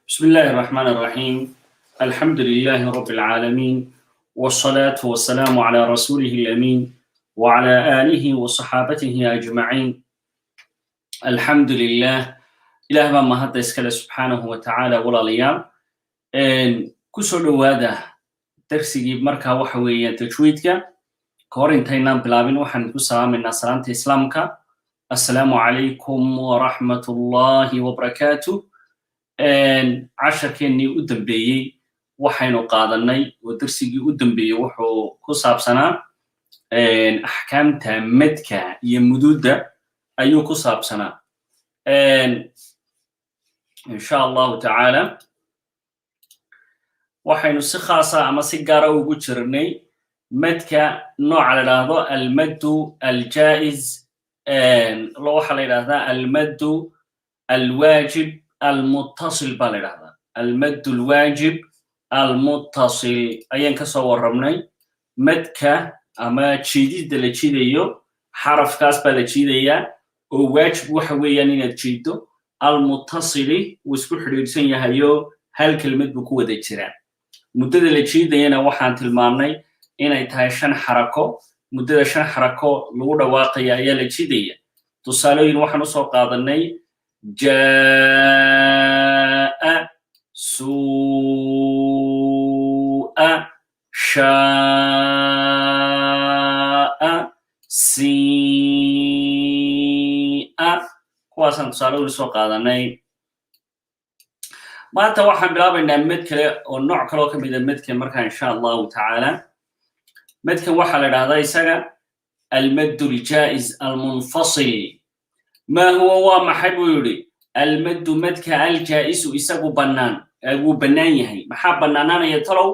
بسم الله الرحمن الرحيم، الحمد لله رب العالمين، والصلاة والسلام على رسوله الأمين وعلى آله وصحابته أجمعين. الحمد لله، Ilaah baa mahadda iskale subxaanahu wa tacaala. Walaalayaal, kusoo dhowaada darsigii markaa waxa weeyaan tajwiidka. Ka hor intaynaan bilaabin, waxaan ku salaamaynaa salaamta Islaamka: assalaamu calaykum waraxmat ullahi wabarakaatu. Casharkeennii u dambeeyey waxaynu qaadanay oo darsigii u dambeeyey wuxuu ku saabsanaa axkaamta medka iyo muduudda ayuu ku saabsanaa. Insha Allahu tacaala, waxaynu si khaasa ama si gaara ugu jirnay medka nooca la idhaahdo almaddu aljaiz. Waxaa la yidhahdaa almaddu alwaajib almuttasil baa la idhahdaa. Almaddu alwaajib almuttasil ayaan kasoo warramnay. Madka ama jiididda la jiidayo, xarafkaas baa la jiidayaa oo waajib waxa weeyaan inaad jiiddo. Almuttasili, wuu isku xidhiidhsan yahayo, hal kelmad buu ku wada jiraa. Muddada la jiidayana waxaan tilmaamnay inay tahay shan xarako. Muddada shan xarako lagu dhawaaqaya ayaa la jiidaya. Tusaalooyin waxaan usoo qaadanay: jaa'a, suu'a, shaa'a, sii'a. Kuwaasaan tusaalooyin usoo qaadanay. Maanta waxaan bilaabaynaa med kale oo nooc kaloo ka mida medka markaa, insha Allahu tacaala. Medkan waxaa la idhahdaa isaga almadd aljaiz almunfasil. Ma huwa, waa maxay buu yidhi, almaddu, madka, aljaa'isu, isagu bannaan, wuu bannaan yahay. Maxaa bannaanaanaya talow?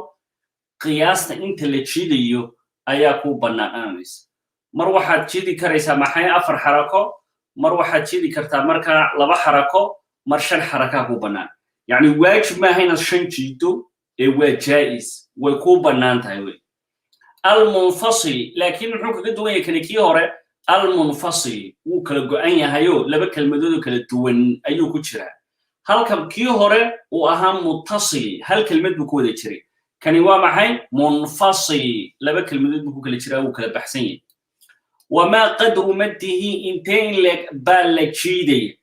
Qiyaasta inta la jiidayo ayaa kuu bannaanaanaysa. Mar waxaad jiidi karaysaa maxay? Afar xarako. Mar waxaad jiidi kartaa markaa laba xarako, mar shan xarakaa kuu bannaan. Yacni waajib maaha inaad shan jiido ee waa jaa'is, way kuu bannaan tahay wey. Almunfasil laakiin muxuu kaga duwan yahay kani kii hore? Almunfasil wuu kala go'an yahayo, laba kelmadood oo kala duwan ayuu ku jiraa, halka kii hore uu ahaa muttasil, hal kelmad buu ku wada jiray. Kani waa maxay? Munfasil, laba kelmadood buu ku kala jiraa, wuu kala baxsan yahay. Wamaa qadru maddihi, intee in leeg baa la jiidaya?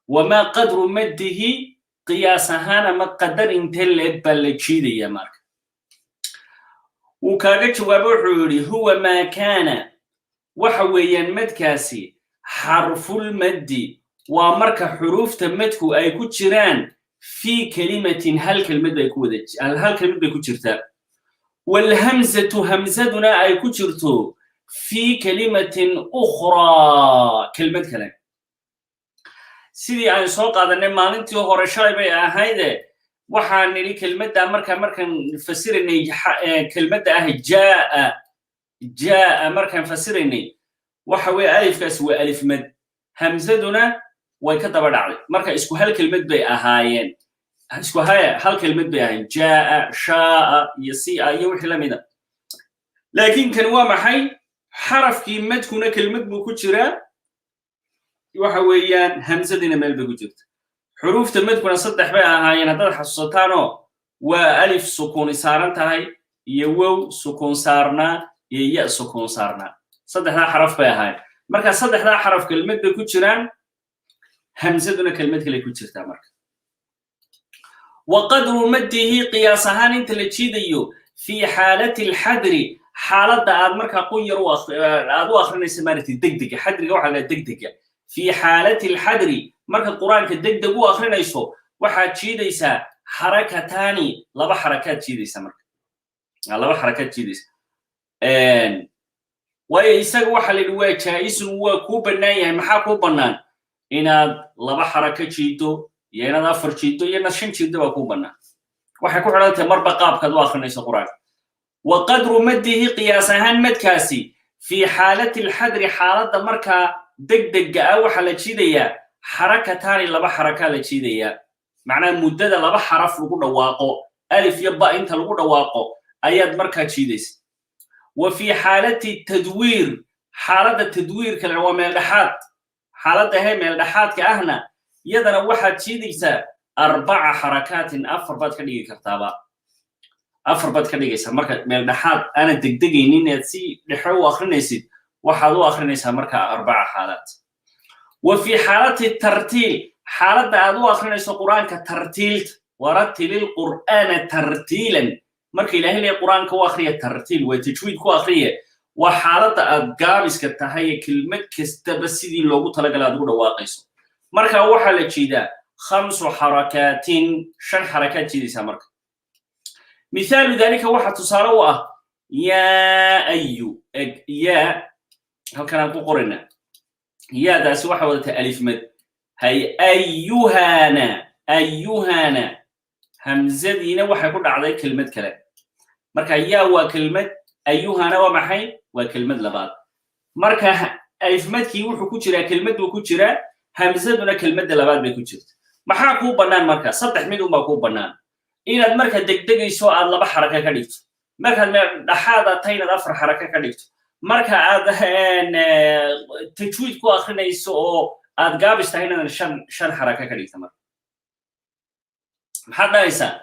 Wamaa qadru maddihi, qiyaas ahaan ama qadar intee leeg baa la jiidaya? Marka wuu kaaga jawaabo, wuxuu yidhi: huwa maa kaana, waxa weeyaan madkaasi xarfulmaddi, waa marka xuruufta madku ay ku jiraan fii kelimatin, hal kelmad bay ku wada, hal kelmad bay ku jirtaa, waalhamzatu, hamzaduna ay ku jirto, fii kelimatin ukhraa, kelmad kale. Sidii aan soo qaadanay maalintii hore, shalay bay ahayde, waxaan nidhi kelmadda markaan fasiraynay kelmadda ah jaa, jaa markaan fasiraynay, waxa weeye alifkaasi waa alif mad, hamzaduna way ka daba dhacday. Marka isku hal kelmad bay ahaayeen, isku hal kelmad bay ahaayeen: jaa, shaa iyo sia iyo wixii lamida. Laakiin kan waa maxay? Xarafkii madkuna kelmad buu ku jiraa, waxa weeyaan hamzadiina meel bay ku jirta. Xuruufta madkuna saddex bay ahaayeen haddaad xasuusataanoo, waa alif sukuuni saaran tahay iyo wow sukuun saarnaa iyo ya sukuun saarnaa. Saddexdaa xaraf bay ahaayeen. Marka saddexdaa xaraf kelmad bay ku jiraan, hamzaduna kelmad kale ku jirtaa. Marka wa qadru maddihi, qiyaas ahaan inta la jiidayo, fii xaalati alxadri, xaaladda aad markaa qunyar aad u akrinaysa maaragtay degdega. Xadriga waxaa la degdega. Fii xaalati alxadri, marka Qur-aanka degdeg u akrinayso, waxaad jiidaysaa xarakataani, laba xarakaad jiidaysa. Marka laba xarakaad jiidaysa, waayo isaga waxaa la yidhi waa jaa'isun, waa kuu bannaan yahay. Maxaa kuu bannaan? Inaad laba xarako jiido iyo inaad afar jiido iyo inaad shan jiido baa kuu bannaan. Waxay ku xidhan tahay marba qaabkaad u akrinayso Qur-aanka. Wa qadru maddihi, qiyaas ahaan madkaasi, fii xaalati alxadri, xaaladda markaa degdega ah, waxaa la jiidayaa xarakataani, laba xarakaa la jiidayaa. Macnaha muddada laba xaraf lagu dhawaaqo, alif iyo ba inta lagu dhawaaqo ayaad markaa jiidaysa. Wa fii xaalati tadwiir, xaaladda tadwiirka le waa meeldhexaad, xaaladda he meeldhexaadka ahna iyadana waxaad jiidaysaa Arbaca xarakaatin, afar baad ka dhigi kartaaba, afar baad ka dhigaysaa. Marka meel dhexaad aana degdegaynin ead si dhexe u akrinaysid, waxaad u akrinaysaa marka arbaca xaalaat. Wa fi xaalati tartiil, xaaladda aad u akrinayso Qur'aanka tartiilta, warattilil qur'aana tartiilan, marka Ilahay leeya Qur'aanka u akriya tartiil, waa tajwiid ku akriya, waa xaaladda aad gaabiska tahay ee kelmad kastaba sidii loogu talagalay aad ugu dhawaaqayso. Marka waxaa la jeedaa khamsu xarakaatin, shan xarakaad jeedaysaa. Marka mithaalu dalika, waxa tusaale u ah yaa ayu eg yaa, halkan aan ku qorayna yaadaasi waxay wadataa alif mad. Hay ayuhana, ayuhana, hamzadiina waxay ku dhacday kelmad kale. Marka yaa waa kelmad, ayuhana waa maxay? Waa kelmad labaad. Marka alifmadkii wuxuu ku jiraa kelmad buu ku jiraa, hamzaduna kelmadda labaad bay ku jirta. Maxaa kuu bannaan marka? Saddex mid unbaa kuu bannaan: inaad marka degdegayso aad laba xaraka ka dhigto, markaad meel dhaxaad aad tahay inaad afar xaraka ka dhigto, marka aad tajwiid ku akrinayso oo aad gaabis tahay inaadan shan xaraka ka dhigto. Marka maxaad dhahaysaa?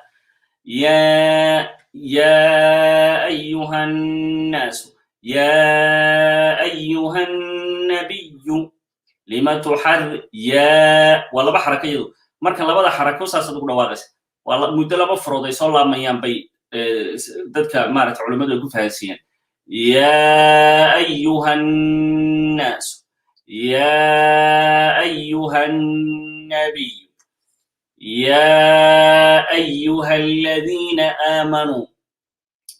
Yaa ayuha annaasu, yaa ayuha annabiyu lima tuxar yaa, waa laba xaraka iyadu. Marka labada xarako saasaad ugu dhawaaqaysa, waa muddo laba farood ay soo laamayaan bay dadka maarata culimmadu ay ku fahansiiyaan. Yaa ayuha annaasu, yaa ayuha annabiyu, yaa ayuha aladiina aamanuu,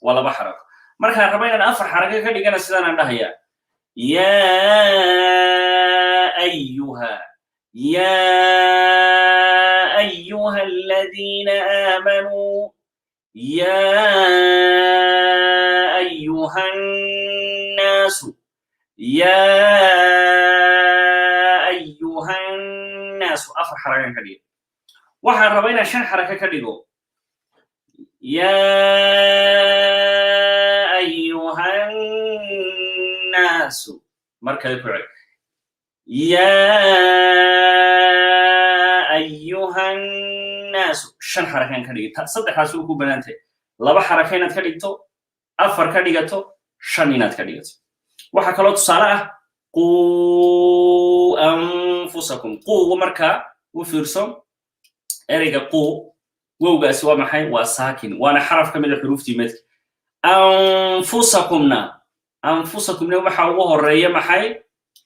waa laba xarako. Markaan raba inaan afar xarako ka dhigana, sidaanaan dhahayaa: yaa ayuha, yaa ayuha aladiina aamanuu, yaa ayuha annaasu, yaa ayuha annaasu, afar xarakan ka dhigo. Waxaan rabaa inaan shan xaraka ka dhigo: yaa ayuha annaasu. Mar kale ku cel: yaa ayuha annaasu, shan xarakan ka dhigay. Saddexdaas way ku banaantahay: laba xaraka inaad ka dhigto, afar ka dhigato, shan inaad ka dhigato. Waxaa kaloo tusaale ah quu anfusakum. Quugu markaa u fiirso ereyga quu, wowgaasi waa maxay? Waa saakin, waana xaraf ka mid a xuruuftii madka. Anfusakumna, anfusakumna waxa ugu horeeya maxay?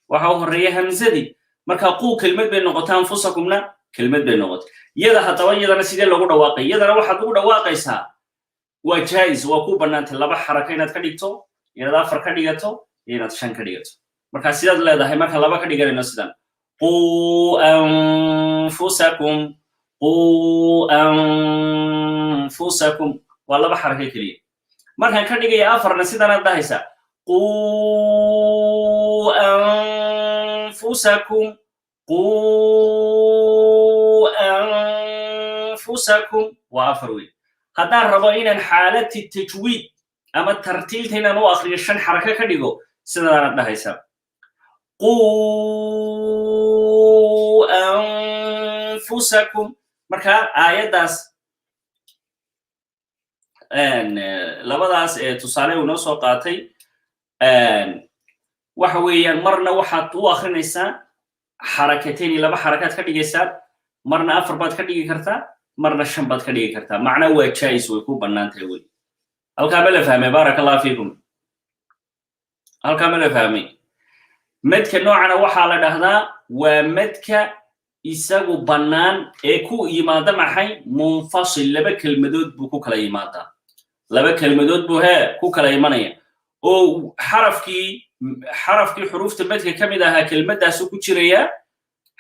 Waxa u horeeya hamzadii. Marka quu kelmad bay noqotay, anfusakumna kelmad bay noqotay. Iyada haddaba, iyadana sidee loogu dhawaaqay? Iyadana waxaad ugu dhawaaqaysaa, waa jaa'is, waa ku bannaantay laba xaraka inaad ka dhigto, inaad afar ka dhigato iyo inaad shan ka dhigato. Marka sidaad leedahay marka laba ka dhiganayno sidan: quu anfusakum, quu anfusakum, waa laba xaraka keliya. Markaan ka dhigaya afarna, sidanaad dhahaysaa: quu anfusakum, quu anfusakum, waa afar wey. Haddaan rabo inaan xaalati tajwiid ama tartiilta inaan u akriyo shan xaraka ka dhigo, sidanaad dhahaysaa: quu anfusakum. Marka aayaddaas, labadaas tusaale uu inoo soo qaatay, waxa weeyaan marna waxaad u akrinaysaa xarakatayni, laba xarakaad ka dhigaysaa, marna afar baad ka dhigi kartaa, marna shan baad ka dhigi kartaa. Macnaa waa jais, way ku bannaan tahay wey. Halkaa ma la fahmay? Baaraka Allah fiikum. Halkaa ma la fahmay? Madka noocana waxaa la dhahdaa waa madka isagu bannaan ee ku yimaada maxay? Munfasil, laba kelmadood buu ku kala yimaadaa, laba kelmadood buu hee ku kala imanaya, oo xarafkii xuruufta madka ka mid ahaa kelmaddaasu ku jiraya,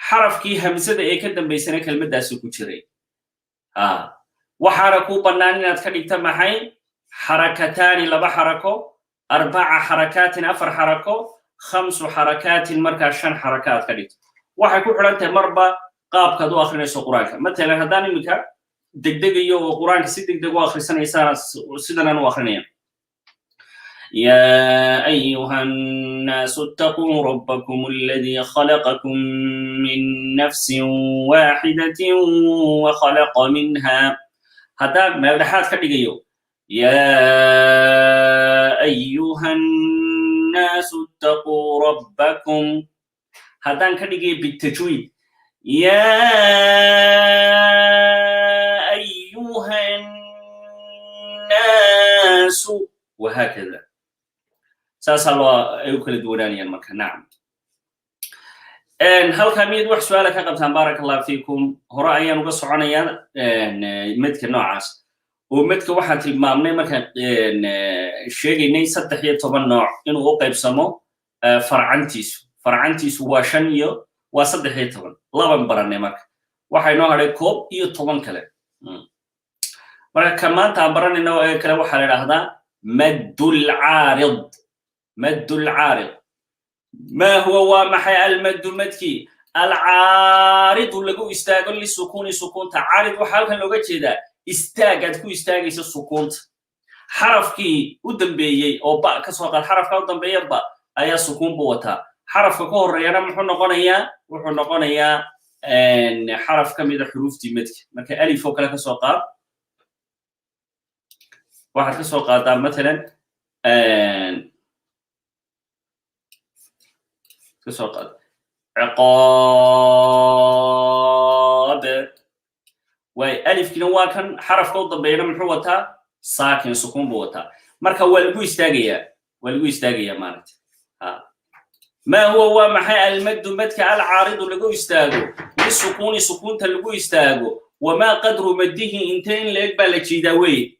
xarafkii hamsada ee ka dambaysana kelmaddaasu ku jiray. Waxaana ku bannaan inaad ka dhigta maxay? Xarakataani, laba xarako, arbaca xarakaatin, afar xarako, khamsu xarakaatin, markaa shan xaraka aad ka dhigto. Waxay ku xidhan tahay marba qaabkaad u akrinayso Qur-aanka. Matalan haddaan iminka degdegayo oo Qur-aanka si degdeg u akhrisanaysaana, sidanaan u akrinaya: يا أيها الناس اتقوا ربكم الذي خلقكم من نفس واحدة وخلق منها. هذا ما لحد كدغيو. يا أيها الناس اتقوا ربكم، هذا كدغي بالتجويد. يا أيها الناس، وهكذا. Saasaa loo ay u kala duwanaanayaan marka. Nacam, halkaa miyaad wax su-aala ka qabtaan? Baaraka Allahu fiikum. Hore ayaan uga soconayaa medka noocaas oo medka waxaan tilmaamnay markaan sheegaynay 13 nooc inuu u qaybsamo. Farcantiisu waa shan iyo waa 13, laban baranay. Marka waxaa inoo hadhay 11 kale. Marka ka maanta aan baranayno ee kale waxaa la idhaahdaa maddulcaarid. Maddulcaarid ma huwa? Waa maxay almaddu, madkii alcaaridu lagu istaago lisukuuni, sukuunta? Caarid waxaa halkan looga jeedaa istaag aad ku istaagayso sukuunta. Xarafkii u dambeeyey oo ba ka soo qaad, xarafka u dambeeya ba ayaa sukuun buu wataa. Xarafka ka horreeyana muxuu noqonayaa? Wuxuu noqonayaa xaraf ka mida xuruuftii madka. Marka alif oo kale ka soo qaad, waxaad ka soo qaadaa matalan, ka soo qaad ciqaab. Waay, alifkiina waa kan, xarafka u dambeeyana muxuu wataa? Saakin, sukuun buu wataa. Marka waa lagu istaagayaa, waa lagu istaagayaa maaragta. Ma huwa, waa maxay almaddu, madka alcaaridu lagu istaago lisukuuni, sukuunta lagu istaago? Wamaa qadru maddihi? Inte in leeg baa la jiidaa weye?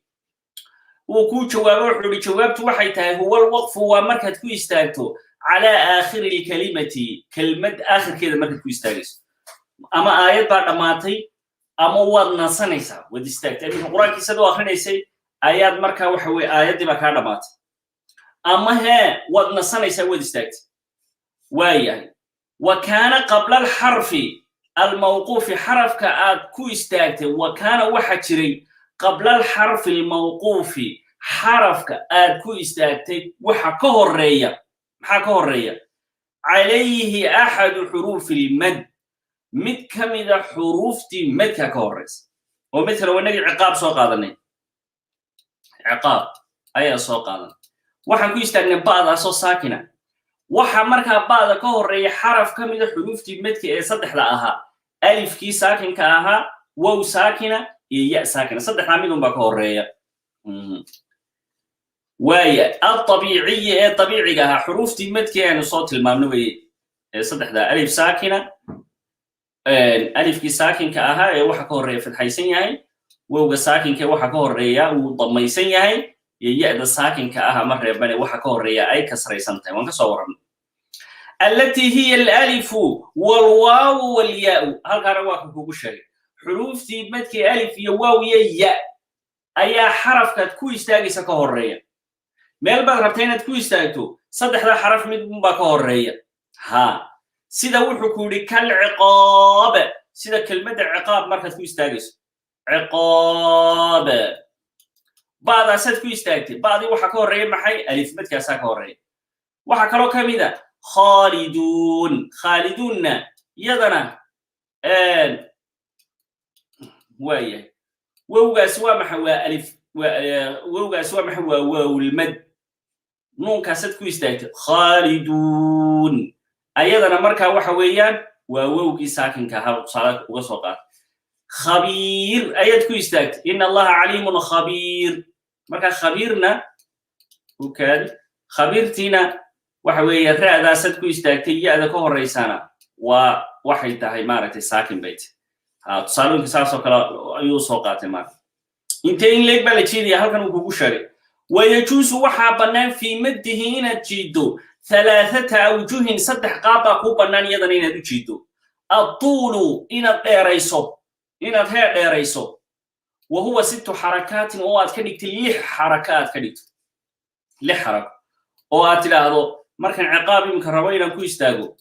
Wuu kuu jawaabo. Wuxuu ihi jawaabtu waxay tahay: huwa alwaqfu, waa markaad ku istaagto calaa aakhiri lkalimati, kelmad aakhirkeeda markaad ku istaagayso. Ama aayad baa dhammaatay ama waad nasanaysaa, waad istaagtay. Iminka qur-aankii sad u akrinaysay ayaad markaa waxa weye aayaddii baa kaa dhammaatay ama hee waad nasanaysaa, waad istaagtay. Waayahay. Wa kaana qabla alxarfi almawquufi, xarafka aad ku istaagtay, wa kaana waxa jiray qabla alxarfi almawquufi, xarafka aad ku istaagtay waxa ka horeeya. Maxaa ka horeeya? Calayhi axadu xuruufi lmad, mid ka mida xuruuftii madka ka horeysa. Oo midkale waa inagii ciqaab soo qaadanay, ciqaab ayaa soo qaadan. Waxaan ku istaagnay ba'daasoo saakina. Waxa markaa ba'da ka horeeya xaraf ka mida xuruuftii madka ee saddexda ahaa: alifkii saakinka ahaa, wow saakina iyo ya saakina. Saddexdaa midun baa ka horeeya. Waaya, alطabiiciyi, ee dabiiciga ahaa, xuruuftii madkii aynu soo tilmaamno weye ee saddexdaa: alif saakina, alifkii saakinka ahaa ee waxa ka horeeya fadxaysan yahay, wowga saakinka ee waxa ka horeeya uu damaysan yahay, iyo ya-da saakinka ah ama reebane waxa ka horeeya ay kasraysan tahay. Waan ka soo warramnay. Allatii hiya alalifu walwaawu walyaau. Halkaana waa ka kugu sheegay xuruuftii madkii: alif iyo waaw iyo ya ayaa xarafkaad ku istaagaysa ka horeeya. Meel baad rabtaa inaad ku istaagto, saddexdaa xaraf mid unbaa ka horeeya. Ha, sida wuxuu ku yidhi kalciqaab, sida kelmadda ciqaab markaad ku istaagayso. Ciqaab, ba'daasaad ku istaagtay. Ba'dii waxaa ka horreeya maxay? Alif madkaasaa ka horreeya. Waxaa kaloo ka mid a khaaliduun. Khaaliduunna iyadana waayahay. Wowgaasi waa maxay? Waa alif. Wowgaasi waa maxay? Waa waawlmad. Nuunkaasaad ku istaagtay, khaaliduun. Ayadana markaa waxa weeyaan waa wowgii saakinka ahaa. Tusaale uga soo qaata khabiir ayaad ku istaagtay: ina Allaha caliimun khabiir. Marka khabiirna ukaadi, khabiirtiina waxa weeye ra'daasaad ku istaagtay, ya-da ka horeysana waa waxay tahay maaragtay saakin bay tahay. Tusaalooyinka saas oo kale ayuu soo qaatay. Maaragta intee in leeg baa la jeedaya? Halkan uu kugu sheegay: wayajuusu, waxaa bannaan fii maddihi inaad jiiddo halaathata awjuhin, saddex qaab baa kuu bannaan iyadana inaad u jiiddo. Adtuulu, inaad dheerayso, inaad hee dheerayso, wa huwa sittu xarakaatin, oo aad ka dhigtay lix xaraka, aad ka dhigto lix xarako, oo aad tidhaahdo markaan ciqaab iminka rabo inaan ku istaago: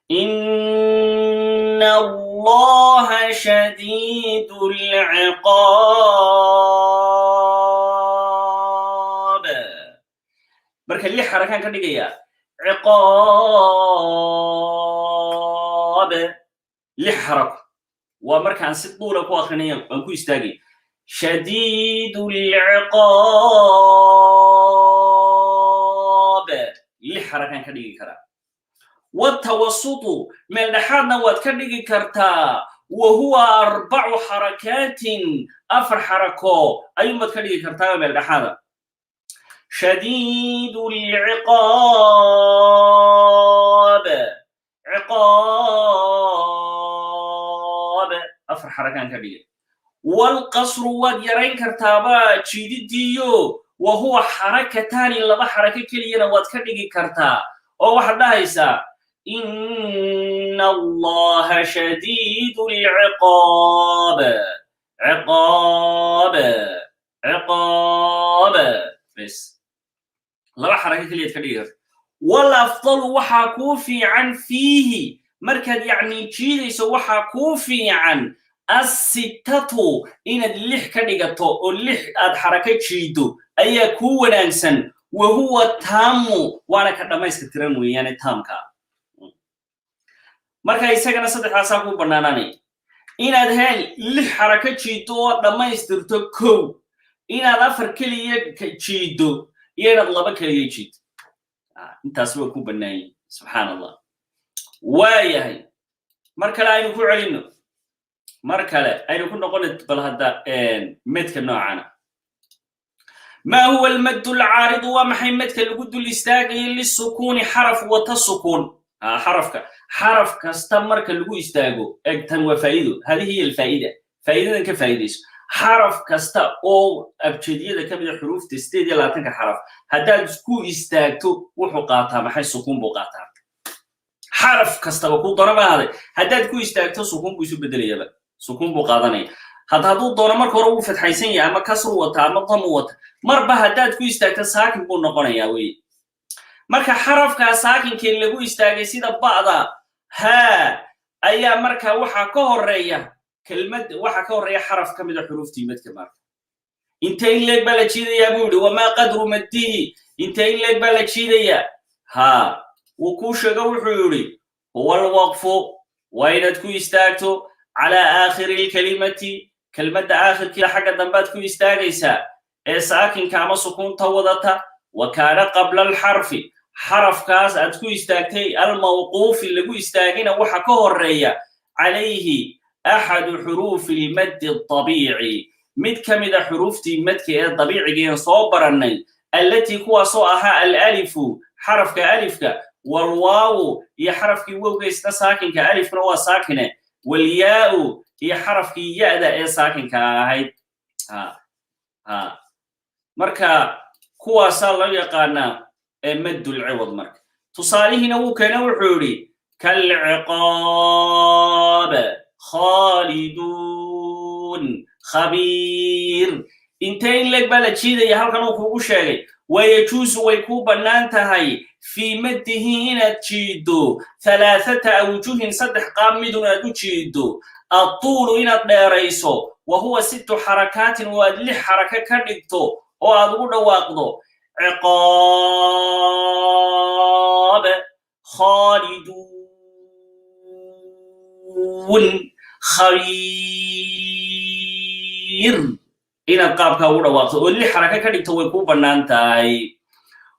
ina Allaha shadiidu lciqaab. Marka lix xarakaan ka dhigayaa, ciqaab, lix xarako waa markaan si duula ku akrinaya aan ku istaagay. Shadiid lciqaab, lix xarakaan ka dhigi karaa. Watawasutu, meel dhexaadna waad ka dhigi kartaa. Wa huwa arbacu xarakaatin, afar xarako ayuunbaad ka dhigi kartaa meel dhexaada. Shadiid lciqaab, ciqaab, afar xarakaan ka dhigay. Walqasru, waad yarayn kartaaba jiididiiyo. Wa huwa xarakataani, laba xarako keliyana waad ka dhigi kartaa, oo waxaad dhahaysaa: ina allaha shadiid lciqaab, ciqaab, ciqaab, bes, laba xarako keliyaad ka dhigi karta. Walafdalu, waxaa kuu fiican, fiihi, markaad yacni jiidayso, waxaa kuu fiican assitatu, inaad lix ka dhigato oo lix aad xarako jiido ayaa kuu wanaagsan. Wa huwa taamu, waana ka dhammayska tiran weeyaane taamka. Marka isagana saddexdaasaa kuu bannaanaanaya: inaad heel lix xarako jiiddo oo dhammaystirto kow, inaad afar keliya jiiddo, iyo inaad laba keliya jiiddo. Intaas waa ku bannaanyihin. Subxaan Allah, waa yahay. Mar kale aynu ku celinno, mar kale aynu ku noqono. Bal hadda medka noocana: ma huwa almaddu alcaaridu? Waa maxay medka lagu dul istaagayo? Lisukuuni, xaraf wata sukuun, xarafka, xaraf kasta marka lagu istaago. Eg, tan waa faa'iido. Hadihi hiya alfaa'ida, faa'iidadan ka faa'iidayso. Xaraf kasta oo abjadiyada ka mida, xuruufta 28-ka xaraf, haddaad ku istaagto, wuxuu qaataa maxay? Sukuun buu qaataa. Xaraf kastaba kuu doona ma ahaday, haddaad ku istaagto, sukuun buu isu bedelayaba, sukuun buu qaadanaya. Hadduu doono marka hore wuu fatxaysan yahay, ama kasru wata ama damu wata, marba haddaad ku istaagto, saakin buu noqonayaa weye. Marka xarafkaa saakinkee lagu istaagay, sida ba'da, haa, ayaa marka waxaa ka horeeya kelmad, waxaa ka horeeya xaraf ka mida xuruuftii madka. Marka intee in leeg baa la jiidayaa buu yidhi? Wamaa qadru maddihi? Intee in leeg baa la jiidayaa? Ha, wuu kuu sheego. Wuxuu yidhi: huwa alwaqfu, waa inaad ku istaagto calaa aakhiri alkalimati, kelmadda aakhirkiida xagga dambaad ku istaagaysaa ee saakinka ama sukuunta wadata. Wa kaana qabla alxarfi, xarafkaas aad ku istaagtay, almawquufi, lagu istaagina, waxa ka horeeya, calayhi, axadu xuruufi almaddi aldabiici, mid ka mida xuruuftii madka ee dabiicigaen soo barannay, allatii, kuwaasoo ahaa, alalifu, xarafka alifka, walwaawu, iyo xarafkii wowga isna saakinka, alifkuna waa saakine, walyaa'u, iyo xarafkii ya'da ee saakinka ahayd. Marka kuwaasaa loo yaqaanaa ee maddulciwad. Marka tusaalihiina wuu keena. Wuxuu yidhi: kalciqaab, khaaliduun, khabiir. Intee in leeg baa la jiidaya? Halkan uu kuugu sheegay. Wayajuusu, way kuu bannaan tahay, fii maddihi, inaad jiiddo, halaathata awjuhin, saddex qaab midun aad u jiiddo: adtuulu, inaad dheerayso, wa huwa sittu xarakaatin, oo aad lix xaraka ka dhigto oo aad ugu dhawaaqdo ciqaab, khaaliduun, khabiir. Inaad qaabkaa ugu dhawaaqto oo lix xaraka ka dhigto way kuu bannaan tahay.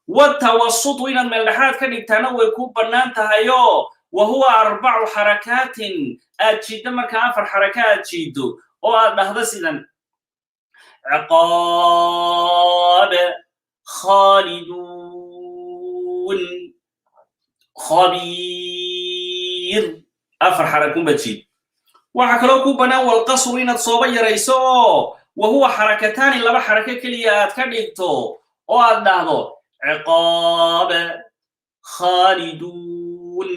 Watawasutu, inaad meeldhexaad ka dhigtaana way kuu bannaan tahayoo, wa huwa arbacu xarakaatin, aad jiiddo markaa afar xaraka aad jiiddo oo aad dhahdo sidan: ciqaab, khaaliduun, khabiir. Afar xarakunbaad jiid. Waxaa kaloo kuu bannaan walqasru, inaad sooba yarayso oo wa huwa xarakataani, laba xarako keliya aad ka dhigto oo aad dhahdo ciqaab, khaaliduun,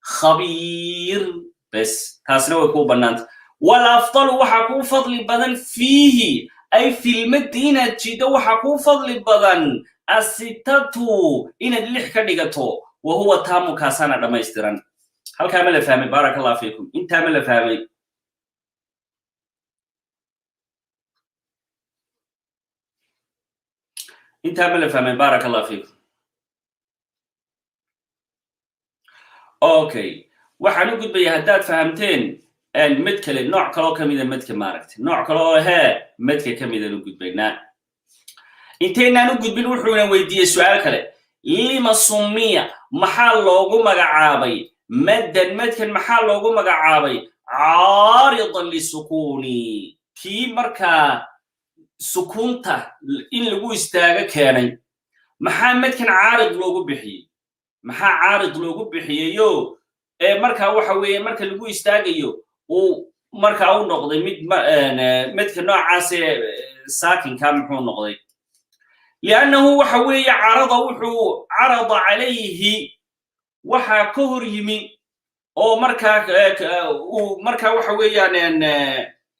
khabiir, bes. Taasna way kuu bannaanta. Walafdalu, waxaa kuu fadli badan, fiihi, ay filmaddi, inaad jiddo waxaa kuu fadli badan, asitatu, inaad lix ka dhigato. Wa huwa taamu, kaasaana dhammaystiran. Halkaa ma la fahmay? Baaraka Allah fiikum. Intaa ma la fahmay? Intaa ma la fahmay? Baaraka Allah fiikum. Okay, waxaan u gudbaya, haddaad fahamteen, mid kale, nooc kaloo ka mida madka, maaragtay, nooc kale oo hee madka ka midaan u gudbaynaa. Intaynaan u gudbin, wuxuuna weydiiyey su'aal kale: لم سمي, maxaa loogu magacaabay, مدا, madkan maxaa loogu magacaabay, عارضا للسكون, kii markaa sukuunta in lagu istaago keenay? Maxaa madkan caarid loogu bixiyey? Maxaa caarid loogu bixiyeyo ee markaa waxa weeye marka lagu istaagayo uu markaa u noqday mid madka noocaasee saakinka muxuu noqday? لأنه waxa weeye عرض, wuxuu عرض عليه, waxaa ka hor yimi oo markaa uu markaa waxa weeyaan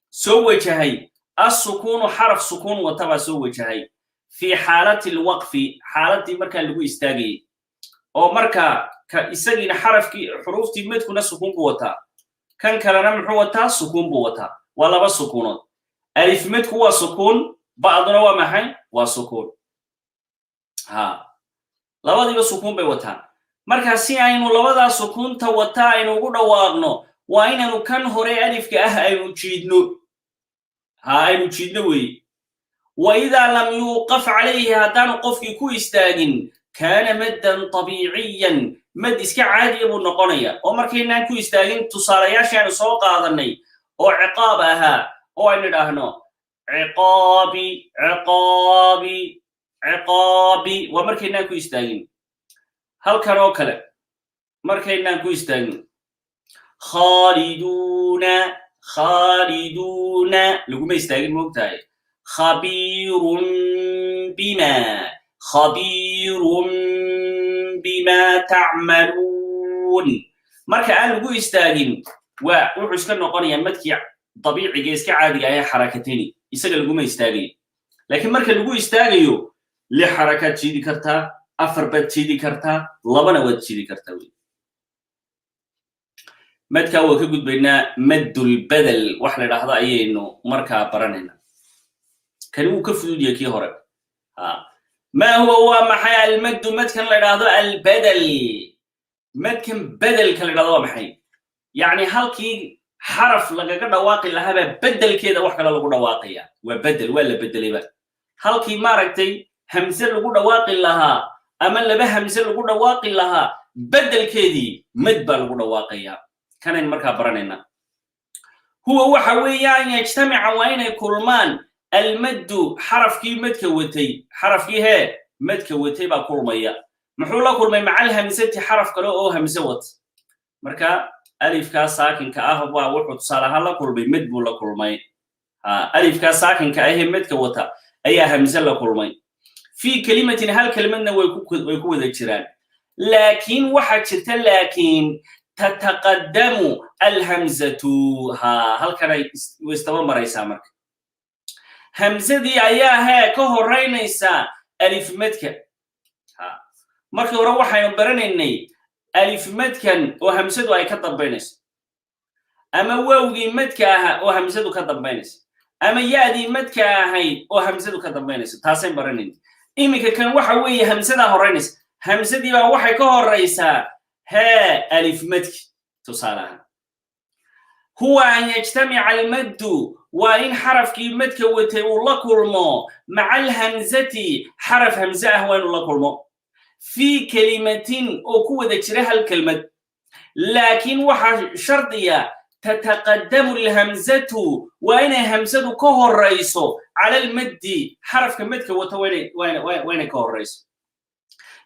soo wajahay السكون, xaraf sukuun wata baa soo wajahay, في حالة الوقف, xaaladii markaa lagu istaagayay, oo marka ka isagiina xarafkii, xuruuftii madkuna sukuun buu wataa, kan kalena muxuu wataa? Sukuun buu wataa. Waa laba sukuunood. Alif madku waa sukuun, ba'duna waa maxay? Waa sukuun. Ha, labadiiba sukuun bay wataan. Marka si aynu labadaa sukuunta wataa aynu ugu dhawaaqno, waa inaynu kan hore alifka ah aynu jiidno. Ha, aynu jiidno weeye. وإذا لم يوقف عليه, haddaanu qofkii ku istaagin, كان مدا طبيعيا, mad iska caadiya buu noqonaya. Oo markaynaan ku istaagin, tusaalayaashii aynu soo qaadanay oo ciqaab ahaa, oo aynu idhaahno عقاب, عقاب, عقاب, waa markaynaan ku istaagin. Halkan oo kale markaynaan ku istaagin, خالدون, خالدون, laguma istaagin, moogtahay? خبير بما, خبير بما تعملون, marka aan lagu istaagin, waa wuxuu iska noqonayaa madkii dabiiciga, iska caadiga ahee xarakatani, isaga laguma istaagayo. Laakiin marka lagu istaagayo, lix xarakaad jiidi kartaa, afar baad jiidi kartaa, labana waad jiidi kartaa wey. Madkaa waa ka gudbaynaa. مد البدل wax la idhaahdo ayaynu markaa baranaynaa. Kani wuu ka fudud yahay kii hore. ما هو, waa maxay, المد, madkan la idhaahdo البدل? Madkan bedelka la idhahdo waa maxay? Yacni halkii xaraf lagaga dhawaaqi lahaabaa bedelkeeda wax kale lagu dhawaaqaya. Waa bedel, waa la bedelayba. Halkii, maaragtay, hamse lagu dhawaaqi lahaa ama laba hamse lagu dhawaaqi lahaa, bedelkeedii mad baa lagu dhawaaqaya. Kanayn markaa baranaynaa. هو waxa weeye أن يجتمع, waa inay kulmaan, المد, xarafkii madka watay, xarafkii hee madka watay baa kulmaya. Muxuu la kulmay? مع الهمزة, xaraf kale oo hamse wata. Marka alifkaa saakinka ah baa wuxuu tusaale ahaan la kulmay, mad buu la kulmay. Alifkaa saakinka ahee madka wata ayaa hamse la kulmay. في كلمة, hal kelimadna way ku wada jiraan. Laakiin waxaa jirta, laakiin تتقدم الهمزة. Ha, halkanay istaba maraysaa. Marka hamsadii ayaa hee ka horaynaysaa alif madka. Ha, markii hore waxaynu baranaynay alif madkan oo hamsadu ay ka dambaynayso, ama waawgii madka ahaa oo hamsadu ka dambaynayso, ama yaadii madka ahayd oo hamsadu ka dambaynayso. Taasayn baranaynay. Iminka kan waxa weeye hamsadaa horaynaysa. Hamsadii baa waxay ka horaysaa hee alif madki. Tusaale ahaan, هو أن يجتمع المد, waa in xarafkii madka watay uu la kulmo, مع الهمزة, xaraf hamze ah waa inuu la kulmo, في كلمة, oo ku wada jira hal kelmad. Laakiin waxaa shardiya تتقدم الهمزة, waa inay hamsadu ka horayso, على المد, xarafka madka wata waa inay ka horayso.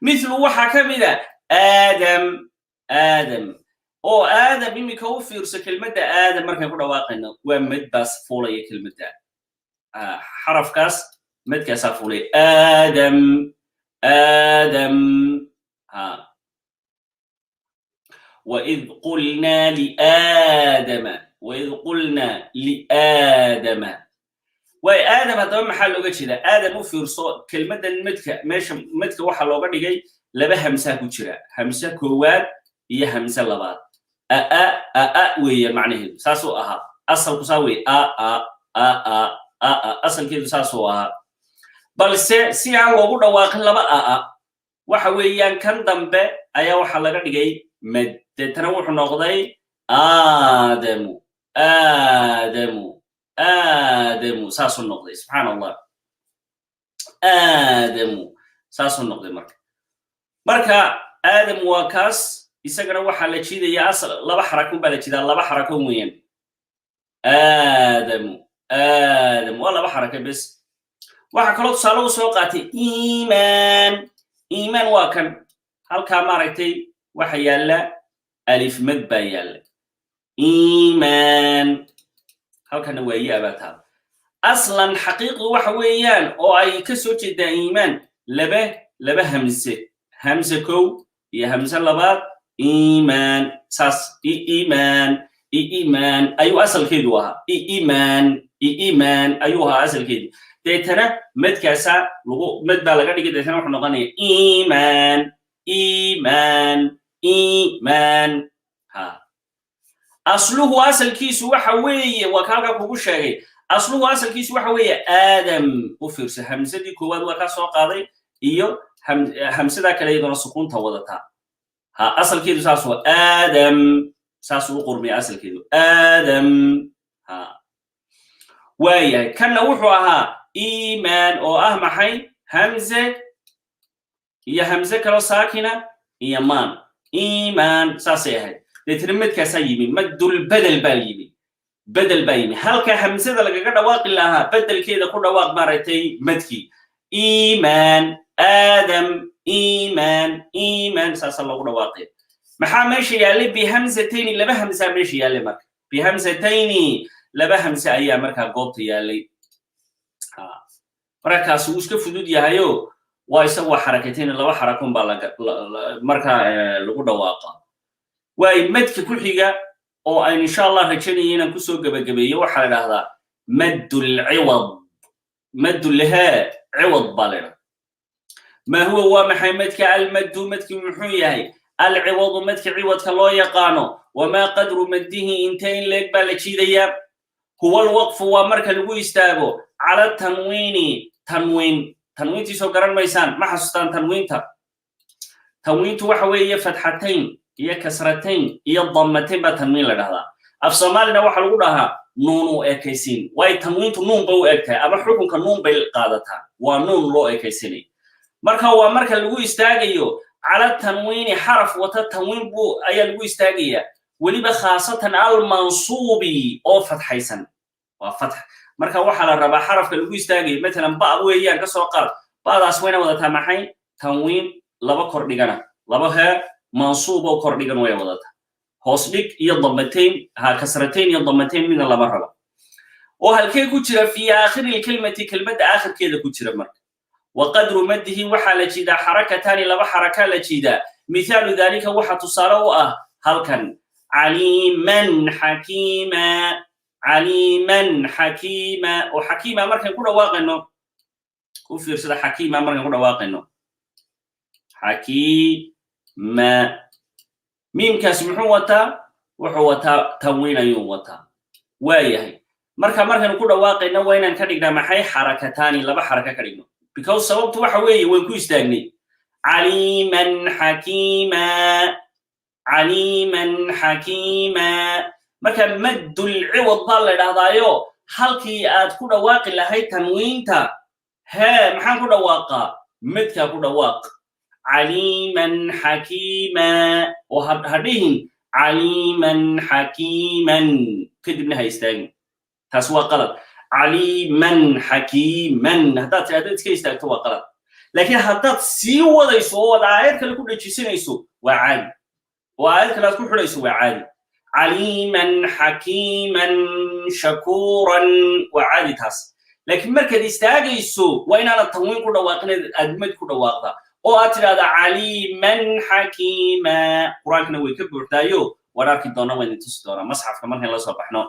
مثل, waxaa ka mida آدم, آدم, oo aadam iminka u fiirso kelmadda aadam markaan ku dhawaaqayno, waa mad baas fuulaya kelmadda, xarafkaas madkaasaa fuulaya. آدم, آدم. Ha, وإذ قلنا لآدم, وإذ قلنا لآدم. Waay, aadam haddaba maxaa looga jeedaa? Aadam u fiirso kelmaddan madka, meesha madka waxaa looga dhigay laba hamsaa ku jira, hamse koowaad iyo hamse labaad. Aa aa weeye macnaheedu, saasuu ahaa asalku, saa weye. A a a a a a, asalkeedu saasuu ahaa. Balse si aan loogu dhawaaqin laba aa, waxa weeyaan kan dambe ayaa waxaa laga dhigay mad. Deetana wuxuu noqday Aadamu, Aadamu, Aadamu, saasuu noqday. Subxaan Allah, Aadamu saasuu noqday. Marka Aadam waa kaas. Isagana waxaa la jiidayaa asal laba xarakun baa la jiidaa, laba xarako weeyaan. Aadamu, Aadamu waa laba xarako bes. Waxaa kaloo tusaale u soo qaatay iimaan. Iimaan waa kan halkaa, maaragtay, waxa yaalla alif mad baa yaalla. Iimaan halkana waa ya baa taala. Aslan xaqiiqdu waxa weeyaan oo ay ka soo jeedaa iimaan laba hamse, hamse kow iyo hamse labaad. Iimaan saas, iimaan, iimaan ayuu asalkeedu ahaa. Iimaan, iimaan ayuu ahaa asalkeedu. Deetana madkaasa lagu mad baa laga dhigay. Deetana wuxuu noqonaya iimaan, iimaan, iimaan. Ha, asluhu asalkiisu waxa weeye, waa ka halkaa kugu sheegay, asluhu asalkiisu waxa weeye Aadam. U fiirso, hamsadii koowaad waa kaa soo qaaday iyo hamsadaa kale iyaduna sukuunta wadataa. Ha, asalkeedu saas waa Aadam, saasuu u qurmiya asalkeedu Aadam. Ha, waayahay. Kanna wuxuu ahaa iimaan oo ah maxay? Hamze iyo hamze kaloo saakina iyo maan. Iimaan saasay ahayd. Deetna madkaasaa yimi, maddulbedel baa yimi, bedel baa yimi. Halka hamsada lagaga dhawaaqi lahaa, bedelkeeda ku dhawaaq, maaragtay, madkii. Iimaan, Aadam, iimaan, iimaan, saasaa loogu dhawaaqaya. Maxaa meesha yaallay? Bihamsatayni, laba hamsaa meesha yaallay. Marka bihamsatayni, laba hamse ayaa markaa goobta yaallay. Marka kaasi wuu iska fudud yahayo, waa isagu waa xarakatayni, laba xarakun baa markaa lagu dhawaaqa. Waay, madka ku xiga oo aynu insha Allah rajaynaya inaan kusoo gebagabeeyo waxaa la idhahdaa maddulciwad. Maddulhaa ciwad baa la idhahdaa. Ma huwa, waa maxay madka? Almaddu, madki muxuu yahay? Alciwadu, madka ciwadka loo yaqaano. Wamaa qadru maddihi, intee in leeg baa la jiidayaa? Huwa alwaqfu, waa marka lagu istaago cala tanwiini, tanwiin. Tanwiintiisoo garan maysaan? Ma xasuustaan tanwiinta? Tanwiintu waxa weeye fatxatayn iyo kasratayn iyo dammatayn baa tanwiin la dhahdaa. Af Soomaalina waxaa lagu dhahaa nuun u ekaysiin, waayo tanwiintu nuun bay u eg tahay ama xukunka nuun bay qaadataa, waa nuun loo ekaysinay. Marka waa marka lagu istaagayo cala tanwiini, xaraf wata tanwiin buu ayaa lagu istaagayaa, weliba khaasatan almansuubi, oo fatxaysan, waa fatx. Marka waxaa la rabaa xarafka lagu istaagayo, matalan ba weeyaan ka soo qaad, ba'daas wayna wadataa maxay? Tanwiin laba kor dhigana, laba hee mansuub oo kor dhigan way wadataa. Hoos dhig iyo damatayn, ha, kasratayn iyo damatayn midna lama rabo. Oo halkee ku jira? Fi aakhiri lkelmati, kelmadda aakhirkeeda ku jira. Marka wa qadru maddihi, waxaa la jiidaa xarakataani, laba xaraka la jiidaa. Mithaalu dalika, waxa tusaale u ah halkan caliiman xakiima, caliiman xakiima. Oo xakiima markaan ku dhawaaqayno, u fiirsada, xakiima markaan ku dhawaaqayno, xakiima, miimkaas muxuu wataa? Wuxuu wataa tanwiin ayuu wataa. Waa yahay. Marka markaynu ku dhawaaqayno waa inaan ka dhignaa maxay? Xarakataani, laba xaraka ka dhigno, because sababtu waxa weeye waan ku istaagnay. Caliiman xakiima, caliiman xakiima. Marka maddulciwad baa la idhahdaayo, halkii aad ku dhawaaqi lahayd tanwiinta, hee, maxaan ku dhawaaqaa? Madkaa ku dhawaaq, caliiman xakiima, oo ha dhihin caliiman xakiiman kadibna ha istaagin. Taas waa qalad. Caliiman xakiiman haddaad tidhahdo iska istaagto, waa qalad. Laakiin haddaad sii wadayso oo aad aayad kale ku dhejisanayso, waa caadi. Oo aayad kale aad ku xidhayso, waa caadi. Caliiman xakiiman shakuuran waa caadi taas. Laakiin markaad istaagayso waa inaanad tanwiin ku dhawaaqin, aad mad ku dhawaaqdaa oo aad tidhahdaa caliiman xakiima. Qur-aankana way ka buuxdaayo, waan arki doonaa, waan idin tusi doonaa masxafka markaan la soo baxno.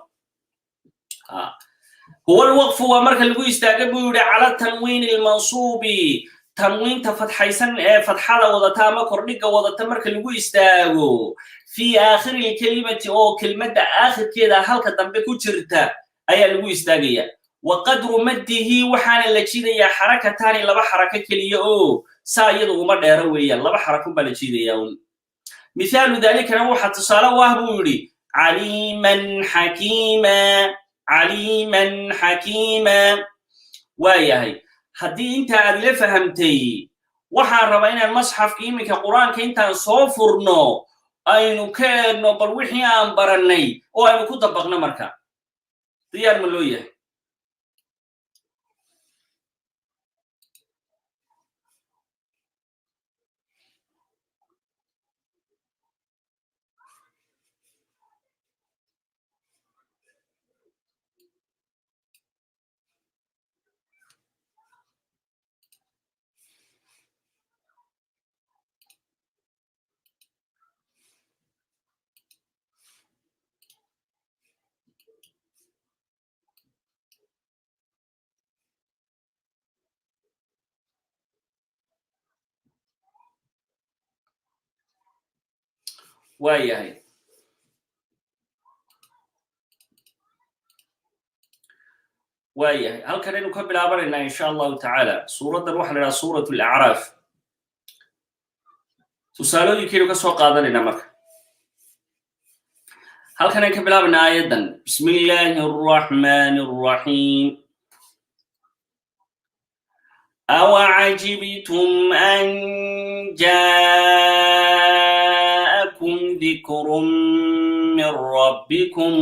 Huwa alwaqfu, waa marka lagu istaaga buu yidhi cala tanwiini almansuubi, tanwiinta fatxaysan ee fatxada wadata ama kordhiga wadata marka lagu istaago, fi aakhiri lkelimati, oo kelmadda aakhirkeeda halka dambe ku jirta ayaa lagu istaagaya. Wa qadru maddihi, waxaana la jiidayaa xarakataani, laba xarako keliya, oo saa iyadu uma dheero weeyaan, laba xarakun baa la jiidayaa un. Mithaalu dalikana waxa tusaale u ah, buu yidhi, caliiman xakiima, caliiman xakiima. Waa yahay, haddii inta aad ila fahamtay, waxaan rabaa inaan masxafka iminka Qur-aanka intaan soo furno aynu ka eegno bal wixii aan barannay oo aynu ku dabaqno. Marka diyaar ma loo yahay? Waa yahay, waa yahay. Halkan aynu ka bilaabanaynaa, insha Allahu tacaala. Suuraddan waxa la idhaha Suurat Alacraaf. Tusaalooyinkaynu ka soo qaadanaynaa. Marka halkan aynu ka bilaabanaa aayaddan: Bismi illaahi arraxmani arraxiim. أوعجبتم أن جاءكم ذكر من ربكم.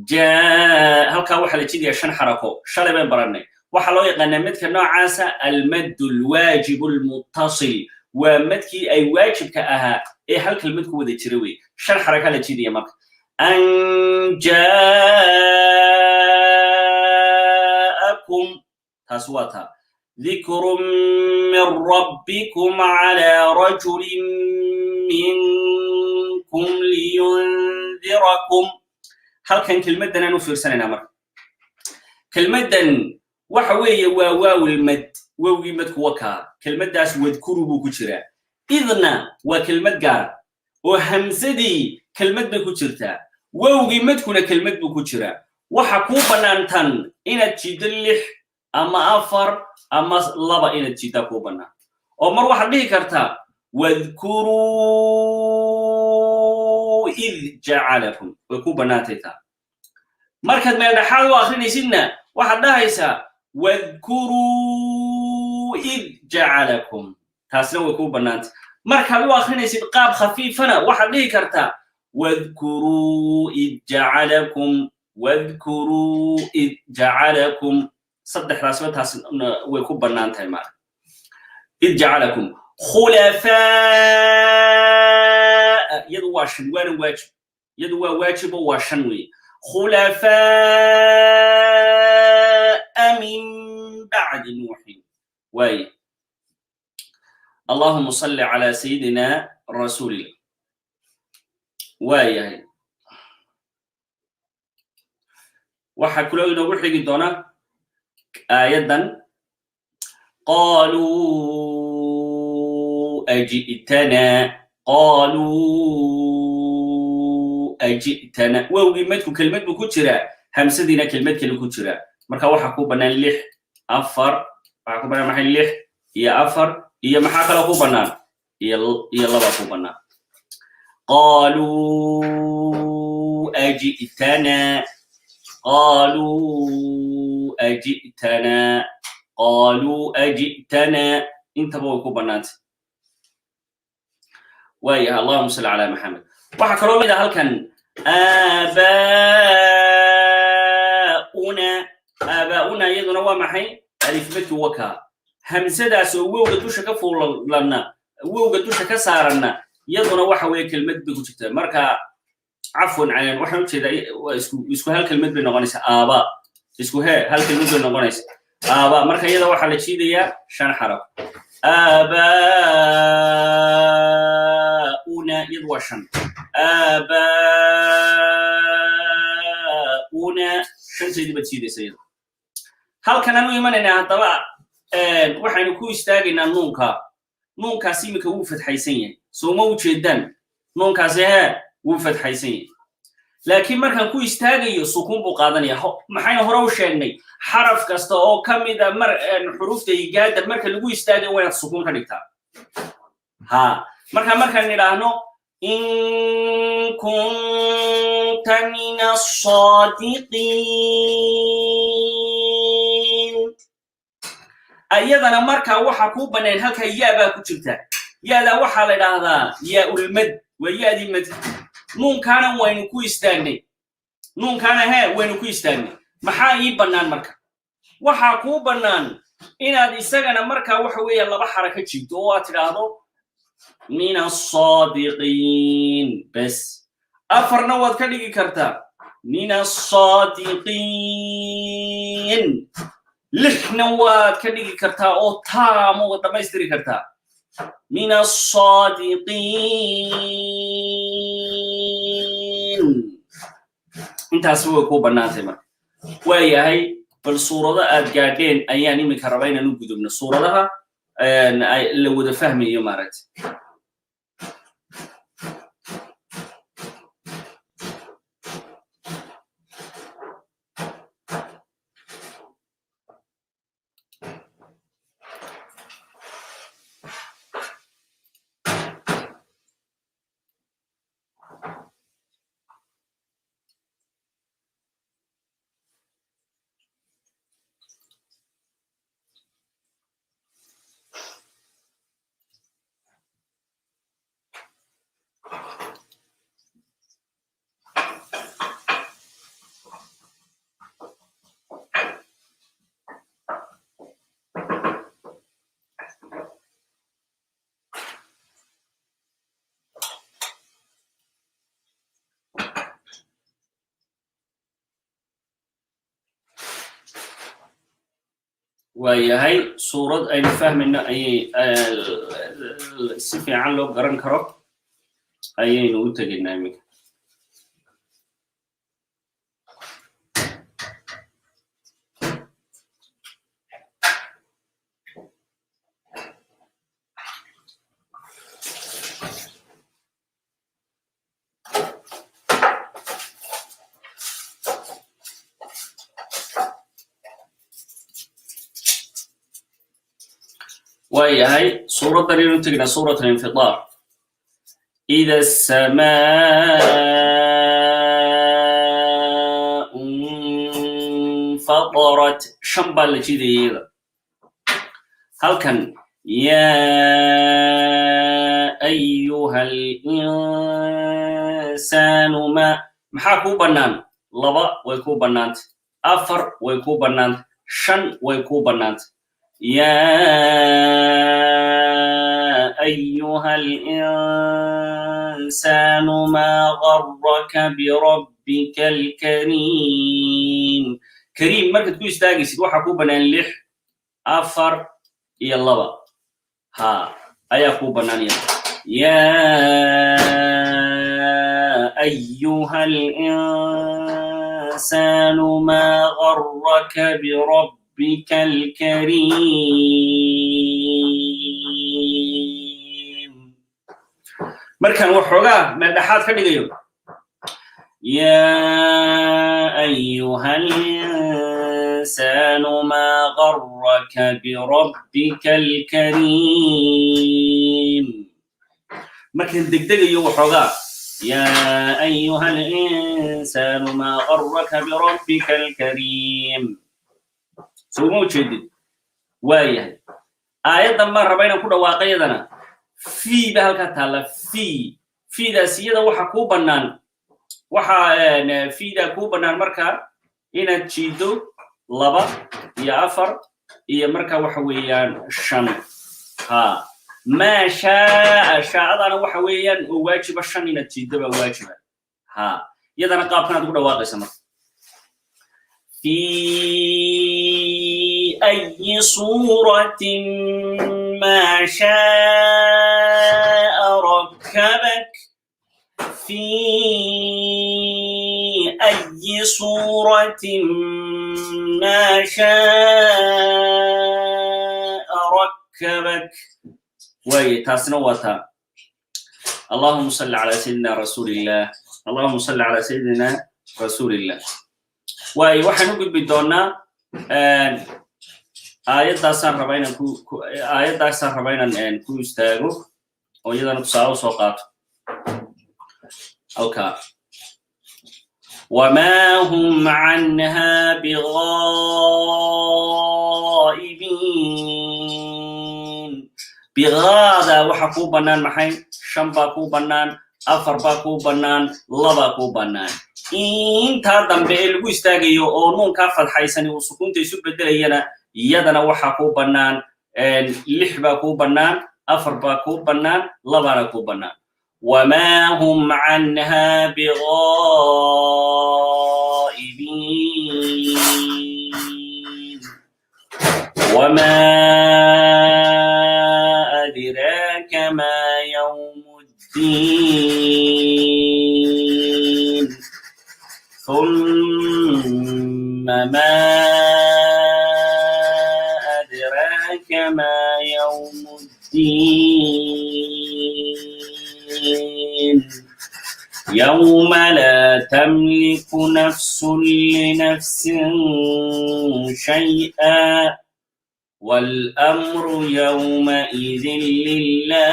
جاء halkaa waxaa la jidayaa shan xarako. Shalay bayn barannay. Waxaa loo yaqaanaa madka noocaasa almadd alwaajib almuttasil. Waa madkii ay waajibka ahaa ee hal kelmad ku wada jira wey. Shan xaraka la jidaya marka. An jaa'akum, taas waa taa. ذكر من ربكم على رجل منكم لينذركم. Halkan kelmaddan aan u fiirsanaynaa. Marka kelmaddan waxa weeye waa waawilmad, wowgii madku wakaa. Kelmaddaas wadkuru buu ku jiraa. Idna waa kelmad gaara oo hamsadii kelmad bay ku jirtaa, wowgii madkuna kelmad buu ku jiraa. Waxa kuu bannaan tan inaad jiddo lix ama afar ama laba, inaad jiddaa kuu bannaan. Oo mar waxaad dhihi kartaa wadkuruu id jacalakum, way kuu bannaantay taa. Markaad meel dhexaad u akrinaysidna waxaad dhahaysaa wadkuruu id jacalakum, taasna way kuu bannaantay. Markaad u akrinaysid qaab khafiifana waxaad dhihi kartaa wadkuruu id jacalakum, wadkuruu id jacalakum. Saddexdaasba taas way ku bannaan tahay. Maara id jacalakum khulafaa, iyadu waa shan, waana waajib. Iyadu waa waajib oo waa shan weeye. Khulafaa min bacdi Nuuxin. Waaye, Allahuma salli calaa sayidina rasuulillah. Waa yahay, waxaa kuloo inoogu xigi doona aayaddan: qaluu aji'tana, qaluu aji'tana. Wowgii madku kelmad buu ku jiraa, hamsadiina kelmad kale ku jiraa. Marka waxaa ku bannaan lix, afar. Waxaa ku bannaan maxay? Lix iyo afar iyo maxaa kaloo ku bannaan? Iyo laba ku bannaan. Qaluu aji'tana, qaluu aji'tana, qaluu aji'tana, intaba way ku bannaantay. Waayahay, Allahuma salli calaa Maxamed. Waxaa kaloo mid a halkan aabaa'una. Aabaa'una iyaduna waa maxay? Alifmadki wakaa. Hamsadaas oo wowga dusha ka fuulanna, wowga dusha ka saaranna, iyaduna waxa weeye kelmad bay ku jirtaa. Marka cafwan, waxaan ujeedaa isku hal kelmad bay noqonaysaa. Aaba isku hee hal kelmad bay noqonaysaa aaba. Marka iyada waxaa la jiidayaa shan xaraf. Aabaa'una iyadu waa shan. Aabaa'una shanteedii baad jiidaysa iyada. Halkan aanu imanaynaa haddaba, waxaynu ku istaagaynaa nuunka. Nuunkaasi iminka wuu fatxaysan yahay, sooma ujeedaan? Nuunkaasi hee wuu fatxaysan yahay, laakiin markaan ku istaagayo sukuun buu qaadanaya. Maxaynu hore u sheegnay? Xaraf kasta oo ka mida mar xuruufta higaada marka lagu istaagayo waa inaad sukuun ka dhigtaa. Ha, marka markaan nidhaahno In kunta min asaadiqiin. Ayadana markaa waxaa kuu bannaan halkaa yaa baa ku jirta. Yaadaa waxaa la idhaahdaa yaa ulmad, waa yaadii madka. Nuunkaana waynu ku istaagnay, nuunkaana hee waynu ku istaagnay. Maxaa ii bannaan marka? Waxaa kuu bannaan inaad isagana markaa waxa weeya laba xaraka jiibto oo aad tidhaahdo min asaadiqiin bes. Afarna waad ka dhigi kartaa, min asaadiqiin. Lixna waad ka dhigi kartaa oo taamo waad dhammaystiri kartaa, min asaadiqiin. Intaasi way kuu bannaantay. Marka waa yahay, bal suurado aad gaadheen ayaan iminka rabaa inaan u gudubno, suuradaha la wada fahmayo maaragta. Waa yahay, suurad aynu fahmayno ayay si fiican loo garan karo ayaynu u tegaynaa iminka. Waa yahay, suuraddan aynu u tegaynaa, suurat alinfiطaar. Ida السماء انفطرت, shan baa la jidaya iyada halkan. يا أيها الإنسان ما, maxaa kuu bannaan? Laba way kuu bannaantay, afar way kuu bannaantay, shan way kuu bannaantay. يا أيها الإنسان ما غرك بربك الكريم. كريم markaad ku istaagaysid waxaa kuu bannaan lix, afar iyo laba ha ayaa kuu bannaan iyada. يا أيها الإنسان ما غرك بربك الكريم. Markaan waxoogaa meel dhexaad ka dhigayo, يا أيها الإنسان ما غرك بربك الكريم. Markaan degdegayo waxoogaa, يا أيها الإنسان ما غرك بربك الكريم. Soo ma ujeedid? Waayahay, aayaddan baan raba inaan ku dhawaaqo iyadana. Fii ba halkaa taalla, fii. Fiidaas iyada waxa kuu bannaan, waxa fiidaa kuu bannaan markaa inaad jiido laba iyo afar iyo marka waxa weeyaan shan. Ha, maa shaaa, shaacadana waxa weeyaan oo waajiba shan inaad jiiddo baa waajiba. Ha, iyadana qaabkan aad ugu dhawaaqaysa marka. في أي صورة ما شاء ركبك, في أي صورة ما شاء ركبك. Waaye, taasna waa taa. اللهم صل على سيدنا رسول الله, اللهم صل على سيدنا رسول الله. Waayo, waxaan u gudbi doonaa aayaddaasaan rabaa inaan ku aayaddaasaan rabaa inaan ku istaago oo iyadana tusaale usoo qaato. Halkaa وما هم عنها بغائبين. بغادا waxa kuu bannaan maxay? Shan baa kuu bannaan, afar baa kuu bannaan, labaa kuu bannaan. Intaa dambe ee lagu istaagayo oo nuunkaa fadxaysani uu sukuunta isu bedelayana, iyadana waxaa kuu bannaan lix baa kuu bannaan, afar baa kuu bannaan, labana kuu bannaan. وما هم عنها بغائبين. وما أدراك ما يوم الدين. ثم ما أدراك ما يوم الدين. يوم لا تملك نفس لنفس شيئا والأمر يومئذ لله.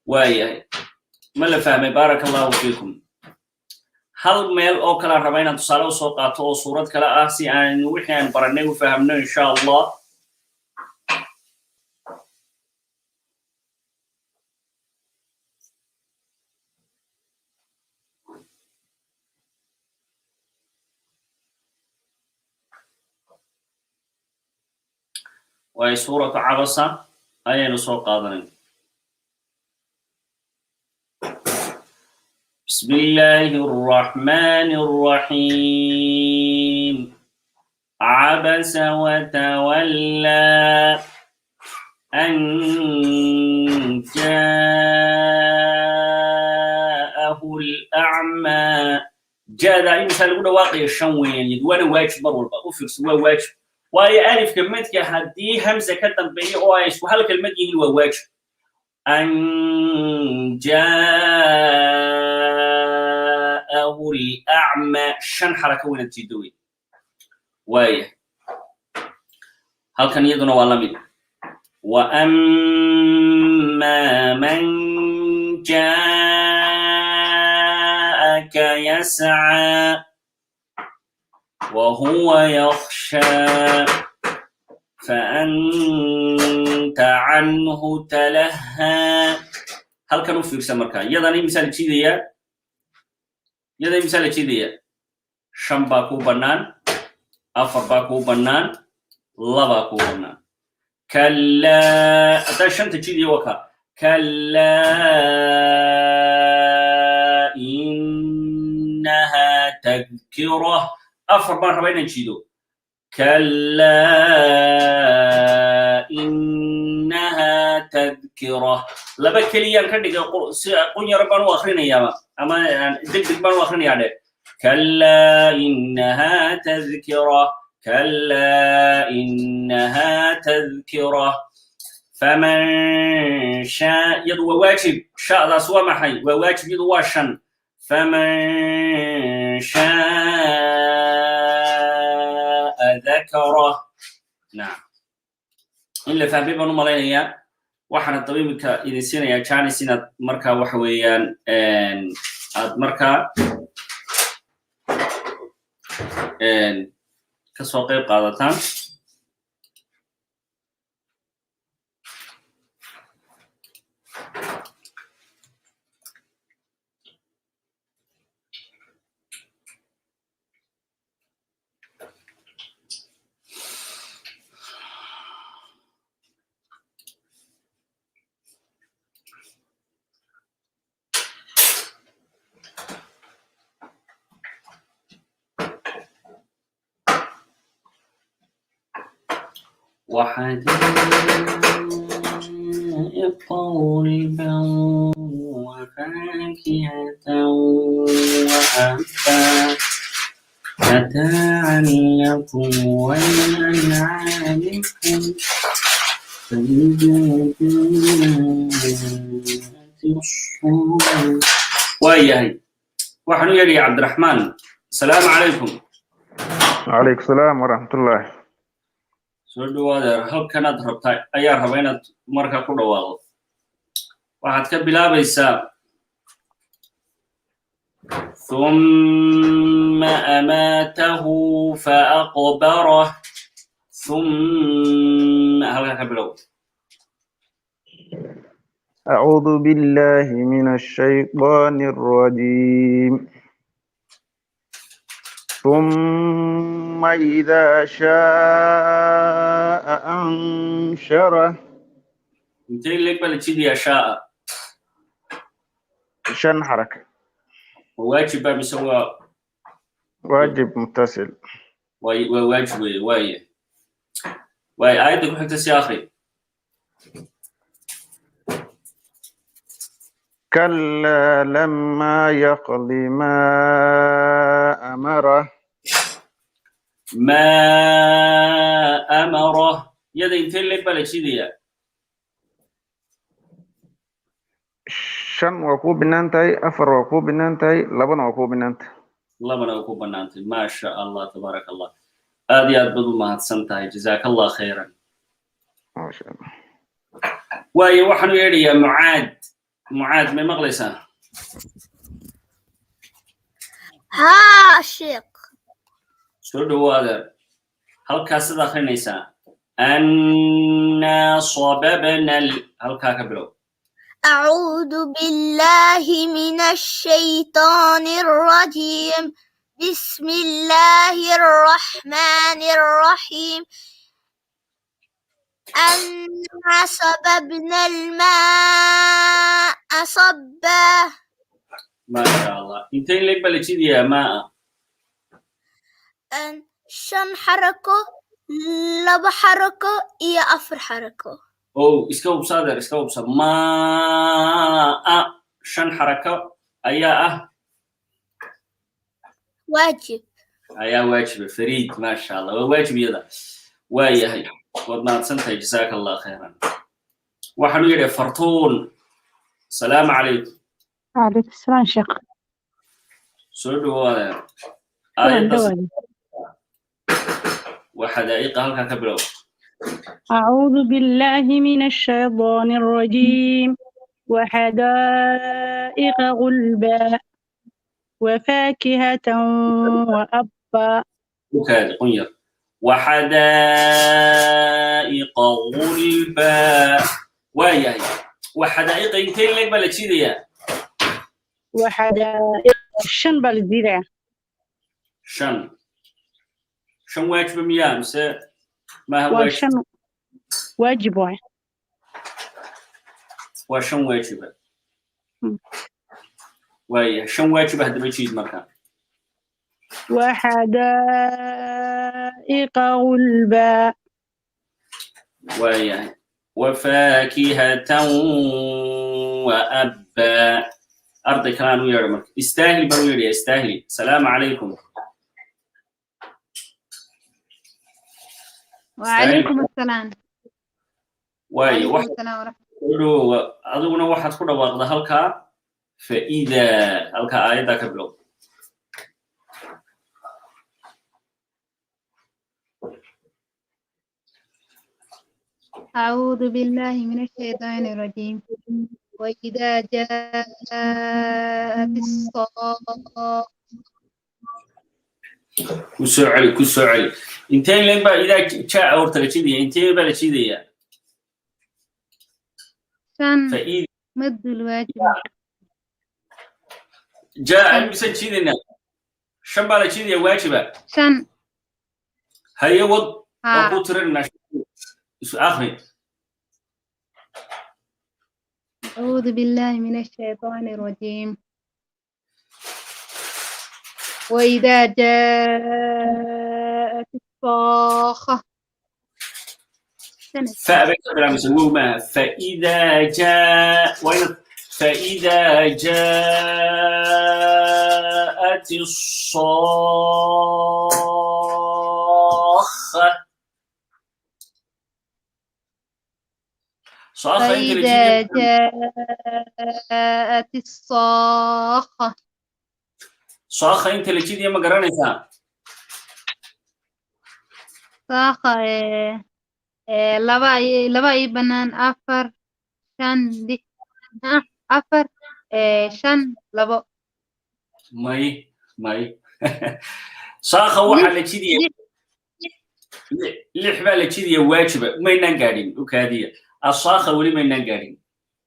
Waayahay, ma la fahmay? Baaraka Allahu fiikum. Hal meel oo kale aan raba inaan tusaale usoo qaato oo suurad kale ah, si aan wixii aan barannay u fahamno, insha Allah. Waayo, suuratu Cabasa ayaynu soo qaadanay. بسم الله الرحمن الرحيم. عبس وتولى أن جاءه الأعمى. Jaada imisa lagu dhawaaqaya? Shan weeyaan, waana waajib mar walba. U fiirso, waa waajib, waayo alifka madka haddii hamza ka dambeeya oo ay isku hal kelmad yihiin, waa waajib. أن جاءه الأعمى, shan xarako wayna jiido wey. Waaya, halkan iyaduna waa la mid. وأما من جاءك يسعى وهو يخشى فأنت عنه تلهى. Halkan u fiirsa marka, iyadana imisaa la jiidayaa? Iyada imisaa la jiidaya? Shan baa kuu bannaan, afar baa kuu bannaan, labaa kuu bannaan. Kallaa, haddaan shanta jiidaya, waa ka كلا إنها تذكرة. Afar baan rabaa inaan jiido. كلا إنها تذكرة. Laba keliyaan ka dhigay, si qunyaro baan u akrinayaaba ama deg deg baan u akrinayaa dhe. كلا إنها تذكرة, كلا إنها تذكرة, فمن شاء. Iyadu waa waajib. Sha'daas waa maxay? Waa waajib, iyadu waa shan. فمن شاء ذكره. نعم, in la fahmay baan u malaynayaa. Waxaana daba iminka idin siinayaa chance inaad markaa waxa weeyaan aad markaa kasoo qayb qaadataan. وحدائق غلبا وفاكهة وأبا متاعا لكم ولأنعامكم. فإذا جاءت الصاخة. Waayahay, waxaan u yeedhaya Cabdiraxmaan. Asalaamu calaykum. Calaykum salaam waraxmatullah. Soo dhawaada. Halkanaad rabtaa ayaa raba inaad markaa ku dhawaaqdo. Waxaad ka bilaabaysaa ثم أماته فأقبره. ثم halkaa ka bilow. أعوذ بالله من الشيطان الرجيم. ثم إذا شاء أنشره. Intee leeg baa la jiidayaa shaaa? 5 حركة. Ma waajib baa mise waa واجب متصل. Waa waajib weeye. Waaye, waaye, aayadda ku xigta si akhri. كلا لما يقض ما أمره. Maa amara, iyada intee leeg baa la jiidayaa? 5 waa kuu binaan tahay, 4 waa kuu binaan tahay, 2na waa kuu binaan tahay. 2na waa ku banaantay. Maasha Allah, tabaaraka Allah, aad iyo aad baad u mahadsan tahay, jazaaka Allah khayran. Maasha Allah. Waayo, waxaan u yeedhayaa Mucaad. Mucaad, may maqlaysaa? Haa, sheekh. Soo dhawaada. Halkaasaad akrinaysaa annaa sababna, halkaa ka bilow. أعوذ بالله من الشيطان الرجيم. بسم الله الرحمن الرحيم. أنا صببنا الماء صبا. Maasha Allah. Intee leeg baa la jiidayaa maa? أن 5 حركة، 2 حركة iyo 4 حركة. O iska hubsa, adeer, iska hubsa. Maa 5 xarako ayaa ah. واجب. Ayaa waajiba, fariid. Maasha Allah, waa waajib iyada. Waa yahay, waad mahadsan tahay, jazaaka Allah khayran. Waxaan u yidhi Fartuun, asalaamu calaykum. وعليكم السلام شيخ. Soo dhawaada. Aayaddaas دوالي. Waa xadaa'iqa, halkaa ka bilow. أعوذ بالله من الشيطان الرجيم. وحدائق غلبا وفاكهة وأبا. Ukaadi qunyar. Waxadaa'iqa gulba. Waa yahay, waxadaa'iqa intee leeg baa la jiidayaa? وحدائق 5 بالزيرة. 5. 5 waajiba miyaa mise maaha waajib? و5 واجب واي. Waa 5 waajiba. Waayahay, 5 waajiba haddaba jiid marka. وحدائق غلبا. Waayahay, wafaakihatan waabba. Arday kalaan u yeedho marka. Istaahil baan u yeedhaya. Istaahil, asalaamu calaykum. وعليكم السلام. Waayo. وعليكم Wax السلام ورحمة. Soo adiguna waxaad ku dhawaaqda halkaa faida, halkaa aayaddaa ka bilow. أعوذ بالله من الشيطان الرجيم. وإذا جاءت الصاخة. Ku soo celi, ku soo celi. Intee leen baa idaa jaa horta la jiidaya? Intee baa la jiidaya? 5. Faida. مد الواجب. Jaa mise jiidaynaa? 5 baa la jiidaya waajiba. 5. Haye, wad waa ها. Ku tirinaa, isu akhri. أعوذ بالله من الشيطان الرجيم. وإذا جاءت الصاخة سنة. Fa bay ka bilaabaysa, wow maaha. Faida jaa waa inaad faida jaat الصاخة. صاخة inta la فإذا jiidayo. جاءت الصاخة. Saakha inta la jiidaya ma garanaysaa? صاخة 2, 2 ii bannaan, 4, 5, 6. 4, 5, 2. May, may, saakha waxaa la jidiya 6 baa la jidiya waajiba. Maynaan gaadhin, ukaadiya, asaakha weli maynaan gaadhin,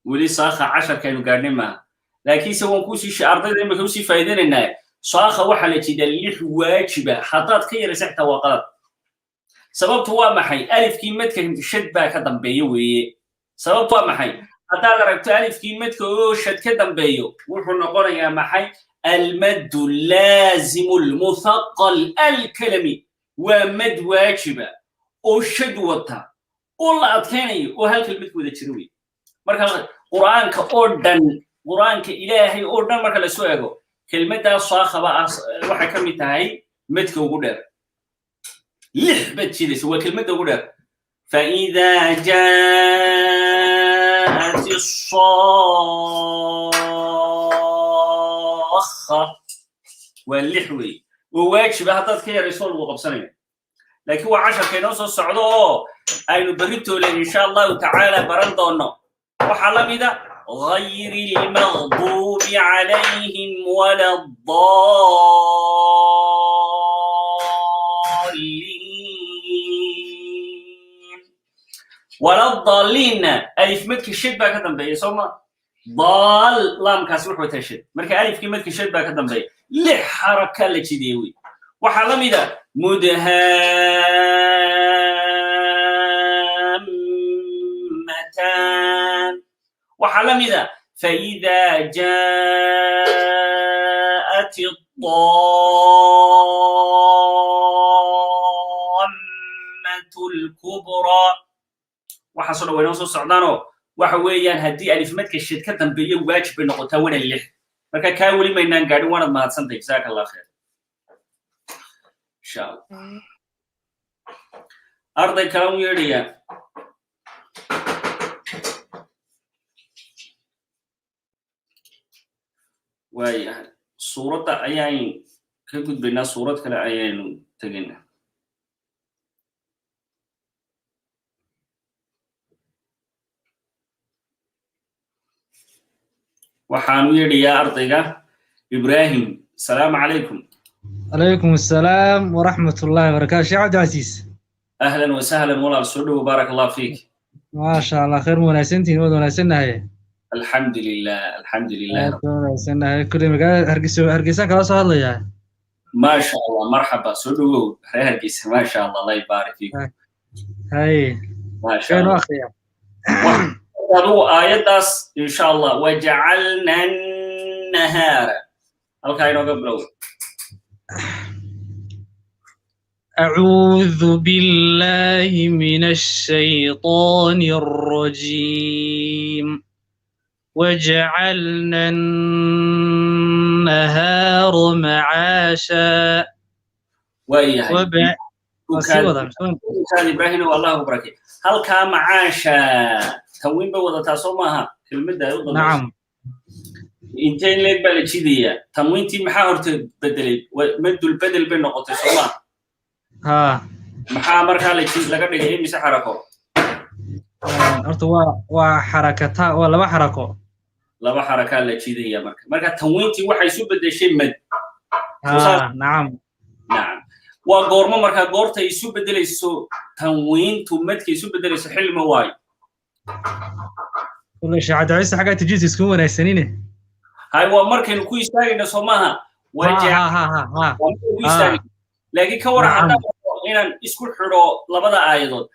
weli saakha casharkaynu gaadhnay maaha, laakiinse waan kuusii ardayda imika usii faa'iidaynaynaa. Saakha waxaa la jidaa 6 waajiba, haddaad ka yaraysa xitaa waa qalad. Sababtu waa maxay? Alifkii madka shad baa ka dambeeya weeye. Sababtu waa maxay? Haddaad aragto alifkii madka oo shad ka dambeeyo, wuxuu noqonayaa maxay? Almaddu laazimu almuthaqal alkalami, waa mad waajiba oo shad wata oo la adkaynayo oo hal kelmad ku wada jira wey. Marka qur'aanka oo dhan, qur'aanka Ilaahay oo dhan marka lasoo eego, kelmaddaas saakhaba ah waxay ka mid tahay madka ugu dheer. 6 baad jidaysa, waa kelmadda ugu dheer. فإذا جاءت الصاخة waa 6 wey oo waajiba, haddaad ka yarayso lagu qabsanayo. Laakiin waa casharka inoo soo socdo oo aynu berritoole insha Allahu tacaala baran doono. Waxaa la mida غير المغضوب عليهم ولا الضالين. ولا الضالين, alif madka shid baa ka dambeeya, soo ma? Daal laamkaasi wuxuu wataa shid, marka alifkii madka shid baa ka dambeeya, 6 xaraka la jidiyey wey. Waxaa la mida mudhammatan. Waxaa la mida فإذا جاءت الطامة الكبرى. Waxaasoo dhan waynoo soo socdaanoo waxa weeyaan haddii alifmadka shid ka dambeeyo waajib bay noqotaa, wana 6. Marka kaa weli maynaan gaadhin. Waanad mahadsantahay, jazaaka Allah khair. Insha Allah arday kale u yeedhaya. Waayahay, suuradda ayaynu ka gudbaynaa, suurad kale ayaynu tegaynaa. Waxaan u yeedhayaa ardayga Ibrahim. Asalaamu calaykum. عليكم السلام ورحمة الله وبركاته شيخ عبد العزيز. Ahlan wasahlan walaal, soo dhowo, baarak Allah fiik. ما شاء الله، خير وناسنتين ود وناسناhay. Alxamdu lilah, alxamdu lilah. Aad wanaagsannahay kulli, magaalada Hargeysa, Hargeysa kala soo hadlayaa. Maasha Allah, marxaba, soo dhowow reer Hargeysa. Maasha Allah, Allah yubaarik fiik. Hay. Maasha keen Allah. Akhriya. Adigu aayaddaas insha Allah, wajacalna annahaara, halkaa inooga bilow. أعوذ بالله من الشيطان الرجيم. وجعلنا النهار معاشا. Waayahay. وب Ukaad Ibrahim, oo Allah ku barakay. Halkaa macaasha tanwiin bay wadataa, soo maaha? Kelmadda ay u dambayso. نعم. Intee in leeg baa la jidayaa? Tanwiintii maxaa horta bedelay? Madul bedel bay noqotay, soo maaha? ها. Maxaa markaa la jid laga dhigay? Imise xarako? Horta waa xarakata, waa 2 xarako. 2 xarakaa la jidaya. Marka tanwiintii waxay isu bedeshay mad. ها، نعم. Nacam. Waa goormo markaa goortay isu bedelayso tanwiintu madka isu bedelayso? Xilma waayo? والله شيخ عبد العزيز حاجة تجيز isku wanaagsanine. Hay, waa markaynu ku istaagayna, soo maaha? ها ها ها ها ها. Waa markaynu ku istaagayno, laakiin ka waran haddaan rabo inaan isku xidho labada aayadood,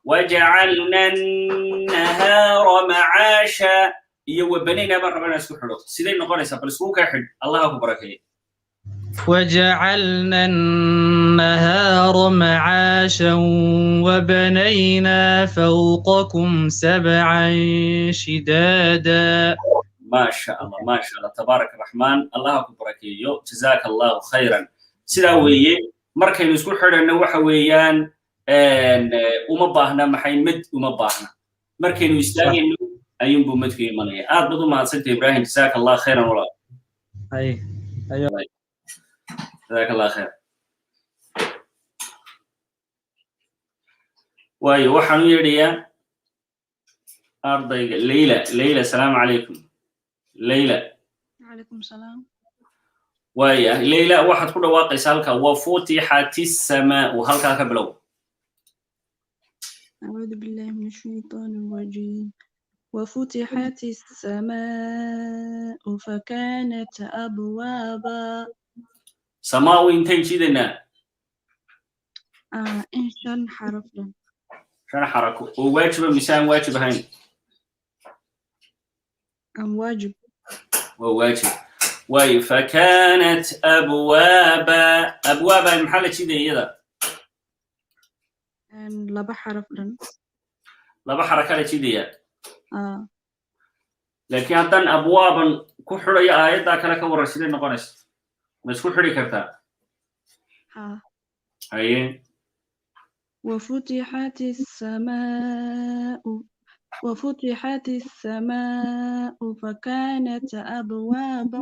wajacalna annahaara macaasha iyo wabanayna baan raba inaan isku xidho, siday noqonaysaa? Bal iskugu kaa xidh, Allaha ku barakeeye. وجعلنا النهار معاشا وبنينا فوقكم سبعا شدادا. ما شاء الله، ما شاء الله، تبارك الرحمن، الله ku barakeeyo, jazaaka Allahu khayran. Sidaa weeye. Markaynu isku xidhanno waxa weeyaan uma baahna maxay? Mad uma baahna. Markaynu istaagayno ayuunbuu madku imanaya. Aad baad u mahadsantay Ibrahim, jazaaka Allah khayran walaal. أي. Jazaaka Allah khayr. Waayo, waxaan u yeedhayaa ardayga Leyla. Leyla, asalaamu calaykum. Leyla. Calaykum salaam. Waaya Leyla, waxaad ku dhawaaqaysaa halka wafutixat isamaau, halkaa ka bilow. أعوذ بالله من الشيطان الرجيم. وفتحت السماء فكانت أبوابا. Samaau intayn jiidaynaa? إن شن حرف. Shan xarako oo waajiba mise aan waajib ahayn? أم واجب. Waa waajib. Waayo, fakanat abwaaba, abwaaba maxaa la jiidaya iyada? أم لبا حرف لن. Laba xaraka la jiidaya. آه. Laakiin haddaan abwaaban ku xidhayo aayaddaa kale ka warran, siday noqonaysa? Ma isku xidhi kartaa? ها. Haye. وفتحت السماء وفتحت السماء فكانت أبوابا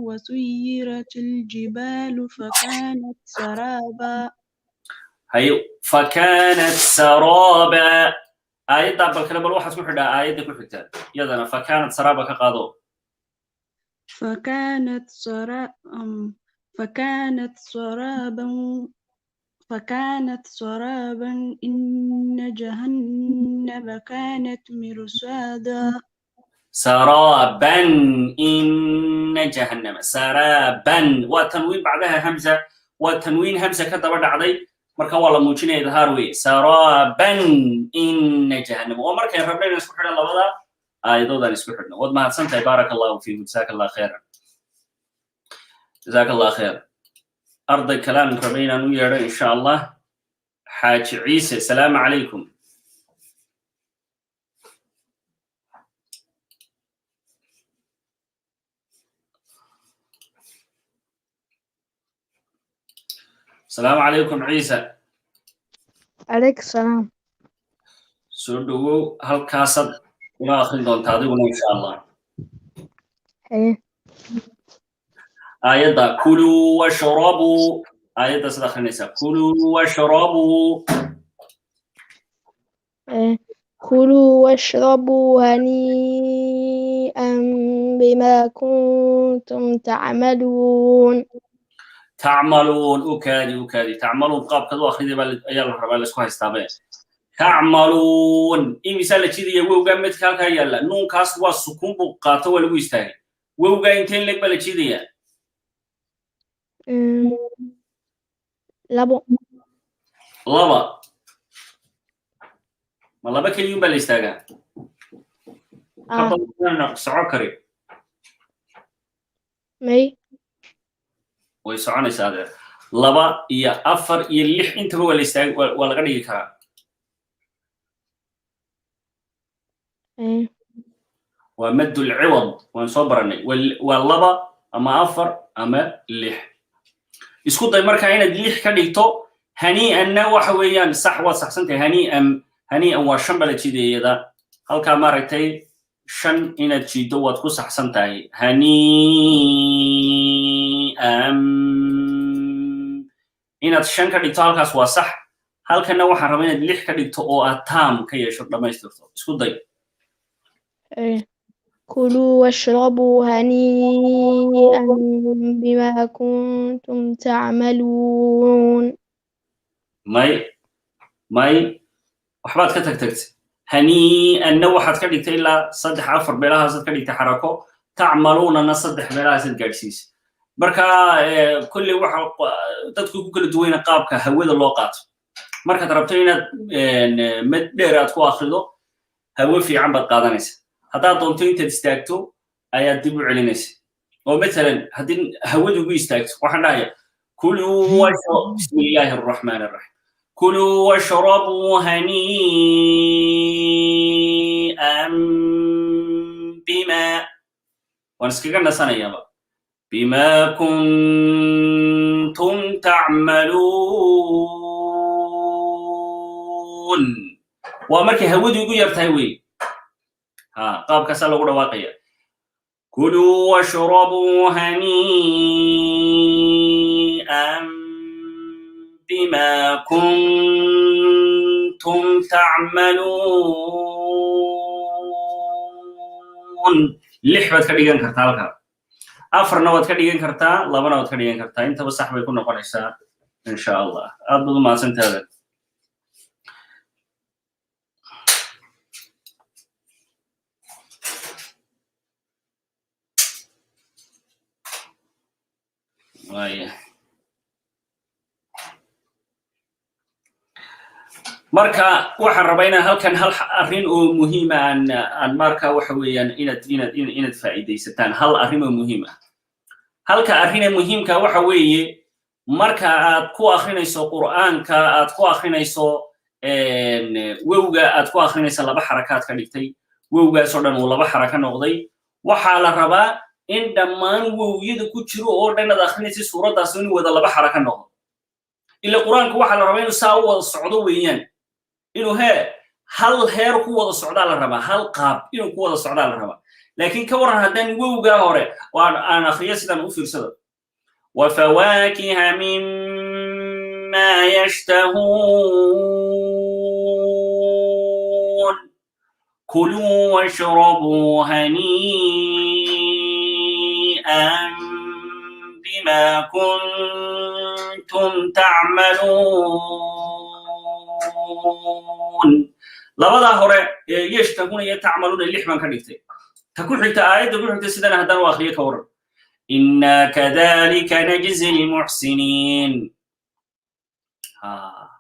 وسيرت الجبال فكانت سرابا. Haye, fakanat saraba, aayaddaa bal kale, bal waxaad ku xidhaa aayadda ku xigta iyadana, fakanat saraba ka qaado. فكانت سرا أم فكانت سرابا فكانت سرابا إن جهنم كانت مرصادا. Saraban, ina jahannama saraban, waa tanwiin bacdaha hamza, waa tanwiin hamza ka daba dhacday, marka waa la muujinaya, idhaar wey. Saraban ina jahannama, waa markayn rabno inaan isku xidhan labada aayadoodaan isku xidhno. Waad mahadsan tahay, baaraka Allahu fiikum, jazaaka Allah khayran, jazaaka Allah khayr. Arday kalaan rabay inaan u yeedho, insha Allah, Xaaji Ciise. Salaamu calaykum. Asalaamu calaykum, Ciise. عليك السلام. Soo dhowow, halkaasaad ula akrin doontaa adiguna, insha Allah. إيه. Aayadda kuluu washrabuu, aayadda sad akrinaysaa, kuluu washrabuu. إيه. كلوا واشربوا هنيئا بما كنتم تعملون. Tacmaluun, u kaadi, u kaadi. Tacmaluun qaabkaad u akriday baa ayaa la rabaa, laisku haystaabe. Tacmaluun imisaa la jidaya? Wowgaa midka halkaa yaalla, nuunkaas waa sukuun buu qaato, waa lagu istaagay. Wowgaa inteen leeg baa la jidayaa? Labo. Laba? Ma laba keliyun baa la istaagaa? آه. Ka soco kari. May. Way soconaysaa, adeer. Laba iyo afar iyo lix intaba waa la istaag, waa laga dhigi karaa. إيه. Waa maddul ciwad, waan soo baranay. Waa laba ama afar ama lix. Isku day markaa inaad lix ka dhigto. Hanii'anna waxa weeyaan sax, waad saxsantahay. Hanii'an, hanii'an waa shan baa la jiidayada halkaa, maaragtay, shan inaad jiiddo waad ku saxsan tahay. Hanii'an inaad shan ka dhigto halkaas waa sax. Halkanna waxaan rabaa inaad lix ka dhigto oo aad taam ka yeesho, dhammaystirto. Isku day. إيه. كلوا واشربوا هنيئا بما كنتم تعملون. May, may, waxbaad ka tagtagtay. Hanii'anna waxaad ka dhigtay ilaa saddex, afar meelahaasaad ka dhigtay xarako. Tacmaluunana saddex meelahaasaad gaadhsiisay. Marka kolley waxa dadku ku kala duwayna qaabka hawada loo qaato. Markaad rabto inaad mad dheer aad ku akrido, hawo fiican baad qaadanaysa. Haddaad doonto, intaad istaagto ayaad dib u celinaysa. Oo matalan haddii hawadu ugu istaagto, waxaan dhahaya kuluu washo, bismi illaahi arraxmaani arraxiim, kuluu washrabuu hanii'an bima, waan iskaga nasanayaaba, bima kuntum tacmaluun. Waa markay hawadu ugu yar tahay wey. Ha, qaabkaasaa lagu dhawaaqaya. Kuluu washrabuu hanii'an bima kuntum tacmaluun. Lix baad ka dhigan kartaa halkaa, afarna waad ka dhigan kartaa, labana waad ka dhigan kartaa, intaba sax bay ku noqonaysaa insha Allah. Aad baad u mahadsantaada. Waaya, marka waxaan rabaa inaan halkan hal arrin oo muhiima aan marka waxa weeyaan inaad faa'iidaysataan hal arrin oo muhiim ah. Halka arrin ee muhiimka waxa weeye, marka aad ku akrinayso Qur'aanka, aad ku akrinayso wowga, aad ku akrinayso laba xarakaad ka dhigtay, wowgaas oo dhan uu laba xaraka noqday, waxaa la rabaa in dhammaan wowyada ku jiro oo dhan aad akrinaysa suuraddaas inuu wada laba xaraka noqdo. Ila Qur'aanka waxaa la rabaa inuu saa u wada socdo weeyaan, inuu hee hal heer ku wada socdaa la rabaa, hal qaab inuu ku wada socdaa la rabaa. Laakiin ka waran haddaan wowgaa hore aan akhriyo sidaan u fiirsado: وفواكه مما يشتهون كلوا واشربوا هنيئا بما كنتم تعملون. Labadaa hore yashtahuuna iyo tacmaluuna lix baan ka dhigtay. Ta ku xigta, aayadda ku xigta sidana haddaan u akhriyo ka waran: إنا كذلك نجزي المحسنين.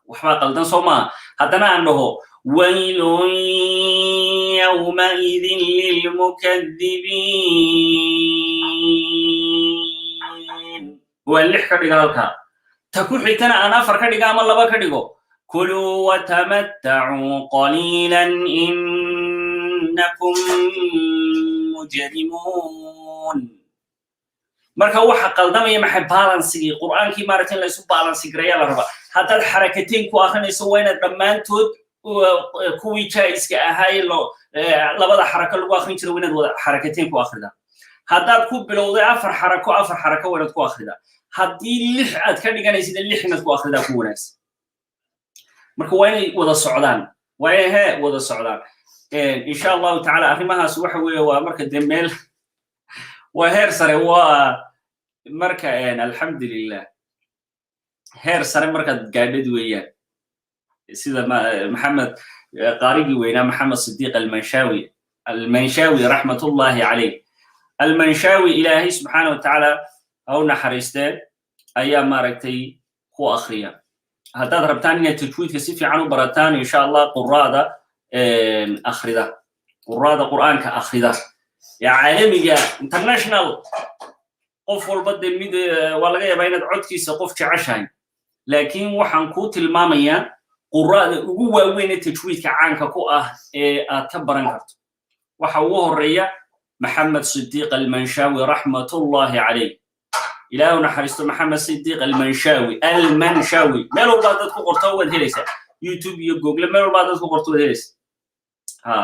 Waxbaa qaldan soo maaha? Haddana aan dhaho ويل يومئذ للمكذبين, waa lix ka dhiga halkaa. Ta ku xigtana aan afar ka dhiga ama laba ka dhigo: كلوا وتمتعوا قليلا إنكم مجرمون. Marka waxa qaldamaya maxay? Balansigii Qur'aankii maaragtay in la isu balansi gareeyaa la rabaa. Haddaad xarakateyn ku akrinayso, waa inaad dhammaantood kuwii jaa'iska ahaa labada xarako lagu akrin jiray waa inaad wada xarakateyn ku akridaa. Haddaad ku bilowday afar xarako, afar xarako waa inaad ku akridaa. Haddii lix aad ka dhiganaysid, lix inaad ku akridaa ku wanaagsan. Marka waa inay wada socdaan, waa inay hee wada socdaan insha Allahu tacaala. Arrimahaas waxa weeye waa marka dee meel waa heer sare, waa marka alxamdulilah heer sare markaad gaadhad weeyaan. Sida Maxamed qaarigii weynaa Maxamed Sidiiq Almanshawi, Almanshawi raxmatullahi calayh, Almanshawi, Ilaahay subxaana watacaala ha u naxariistee, ayaa maaragtay ku akriya. Haddaad rabtaan inaad tajwiidka si fiican u barataan insha Allah, quraada akhrida, quraada Qur'aanka akhrida ee caalamiga, international, qof walba dee mid waa laga yaabaa inaad codkiisa qof jeceshahay, laakiin waxaan kuu tilmaamayaa quraada ugu waaweyn ee tajwiidka caanka ku ah ee aad ka baran karto. Waxa ugu horeeya Maxamed Sidiiq Almanshawi raxmatullahi calayh, Ilaahu naxariisto Maxamed Sidiiq Almanshawi. Almanshawi meel walbaa dad ku qorto waad helaysaa, YouTube iyo Google meel walbaa dad ku qorto waad helaysaa. Ha,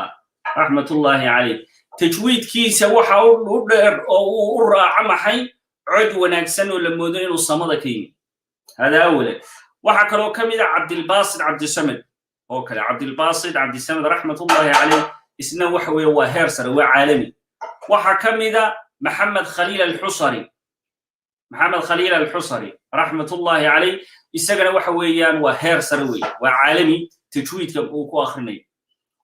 raxmatullahi calayh. Tajwiidkiisa waxa u dheer oo uu u raaco maxay? Cod wanaagsan oo la moodo inuu samada ka yimi. Hada awalan. Waxaa kaloo ka mid a Cabdilbasit Cabdisamed oo kale. Cabdilbasit Cabdisamed raxmatullahi calayh isna waxa weeye waa heer sare, waa caalami. Waxaa ka mid a Maxamed Khaliil Alxusari, Maxamed Khaliil Alxusari raxmatullahi calayh, isagana waxa weeyaan waa heer sare weeye, waa caalami tajwiidka uu ku akhrinayo.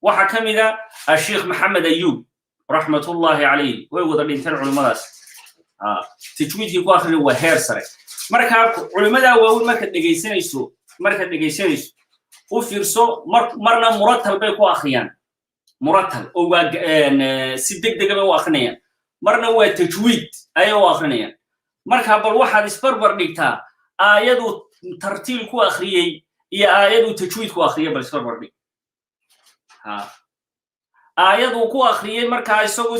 Waxaa ka mid a asheikh Maxamed Ayub raxmatullahi calayh. Way wada dhinteen culimmadaas. Tajwiidkii ku akhrinayo waa heer sare. Marka culimmadaa waaweyn markaad dhegaysanayso u fiirso, marna muratal bay ku akhriyaan, muratal oo waa si deg dega bay u akrinayaan, marna waa tajwiid ayay u akrinayaan. Marka bal waxaad isbarbar dhigtaa aayaduu tartiil ku akhriyey iyo aayaduu tajwiid ku akhriyey. Bal isbarbar dhig. Ha, aayaduu ku akhriyey markaa isagoo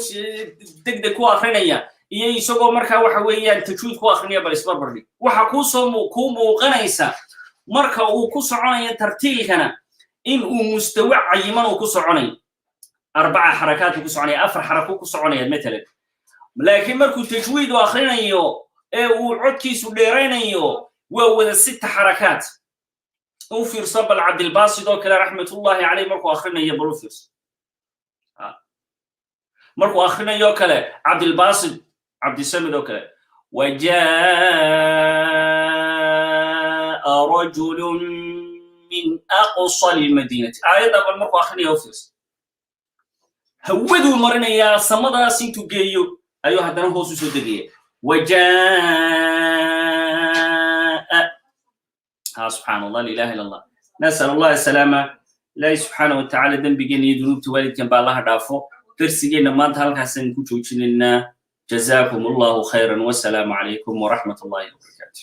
deg deg ku akrinaya iyo isagoo markaa waxa weeyaan tajwiid ku akrinaya, bal isbarbar dhig. Waxa kuusoo kuu muuqanaysa marka uu ku soconayo tartiilkana in uu mustawe cayiman uu ku soconayo, arbaca xarakaat ku soconaya, afar xarako ku soconaya matalan. Laakiin markuu tajwiid u akhrinayo ee uu codkiisu dheeraynayo, waa wada sita xarakaat. U fiirso bal Cabdilbasit oo kale raxmatullahi caleyh markuu akhrinayo, bal u fiirso. Markuu akhrinayo kale Cabdilbasit Cabdisamid oo kale, وجاء رجل من أقصى المدينة, aayadda bal markuu akhrinayo fiirso, hawaduu marinayaa, samadaas intuu geeyo ayuu haddana hoos u soo degaya. وجاء ha, subxaan Allah, la ilaha illa Allah, nasal Allah asalaama. Ilaahay subxaana wa tacaala dembigeena iyo dunuubta waalidkan baa Allaha dhaafo. Darsigeenna maanta halkaasaan ku joojinaynaa. Jazaakum Allahu khayran, wasalaamu calaykum waraxmat Allahi wabarakaatu.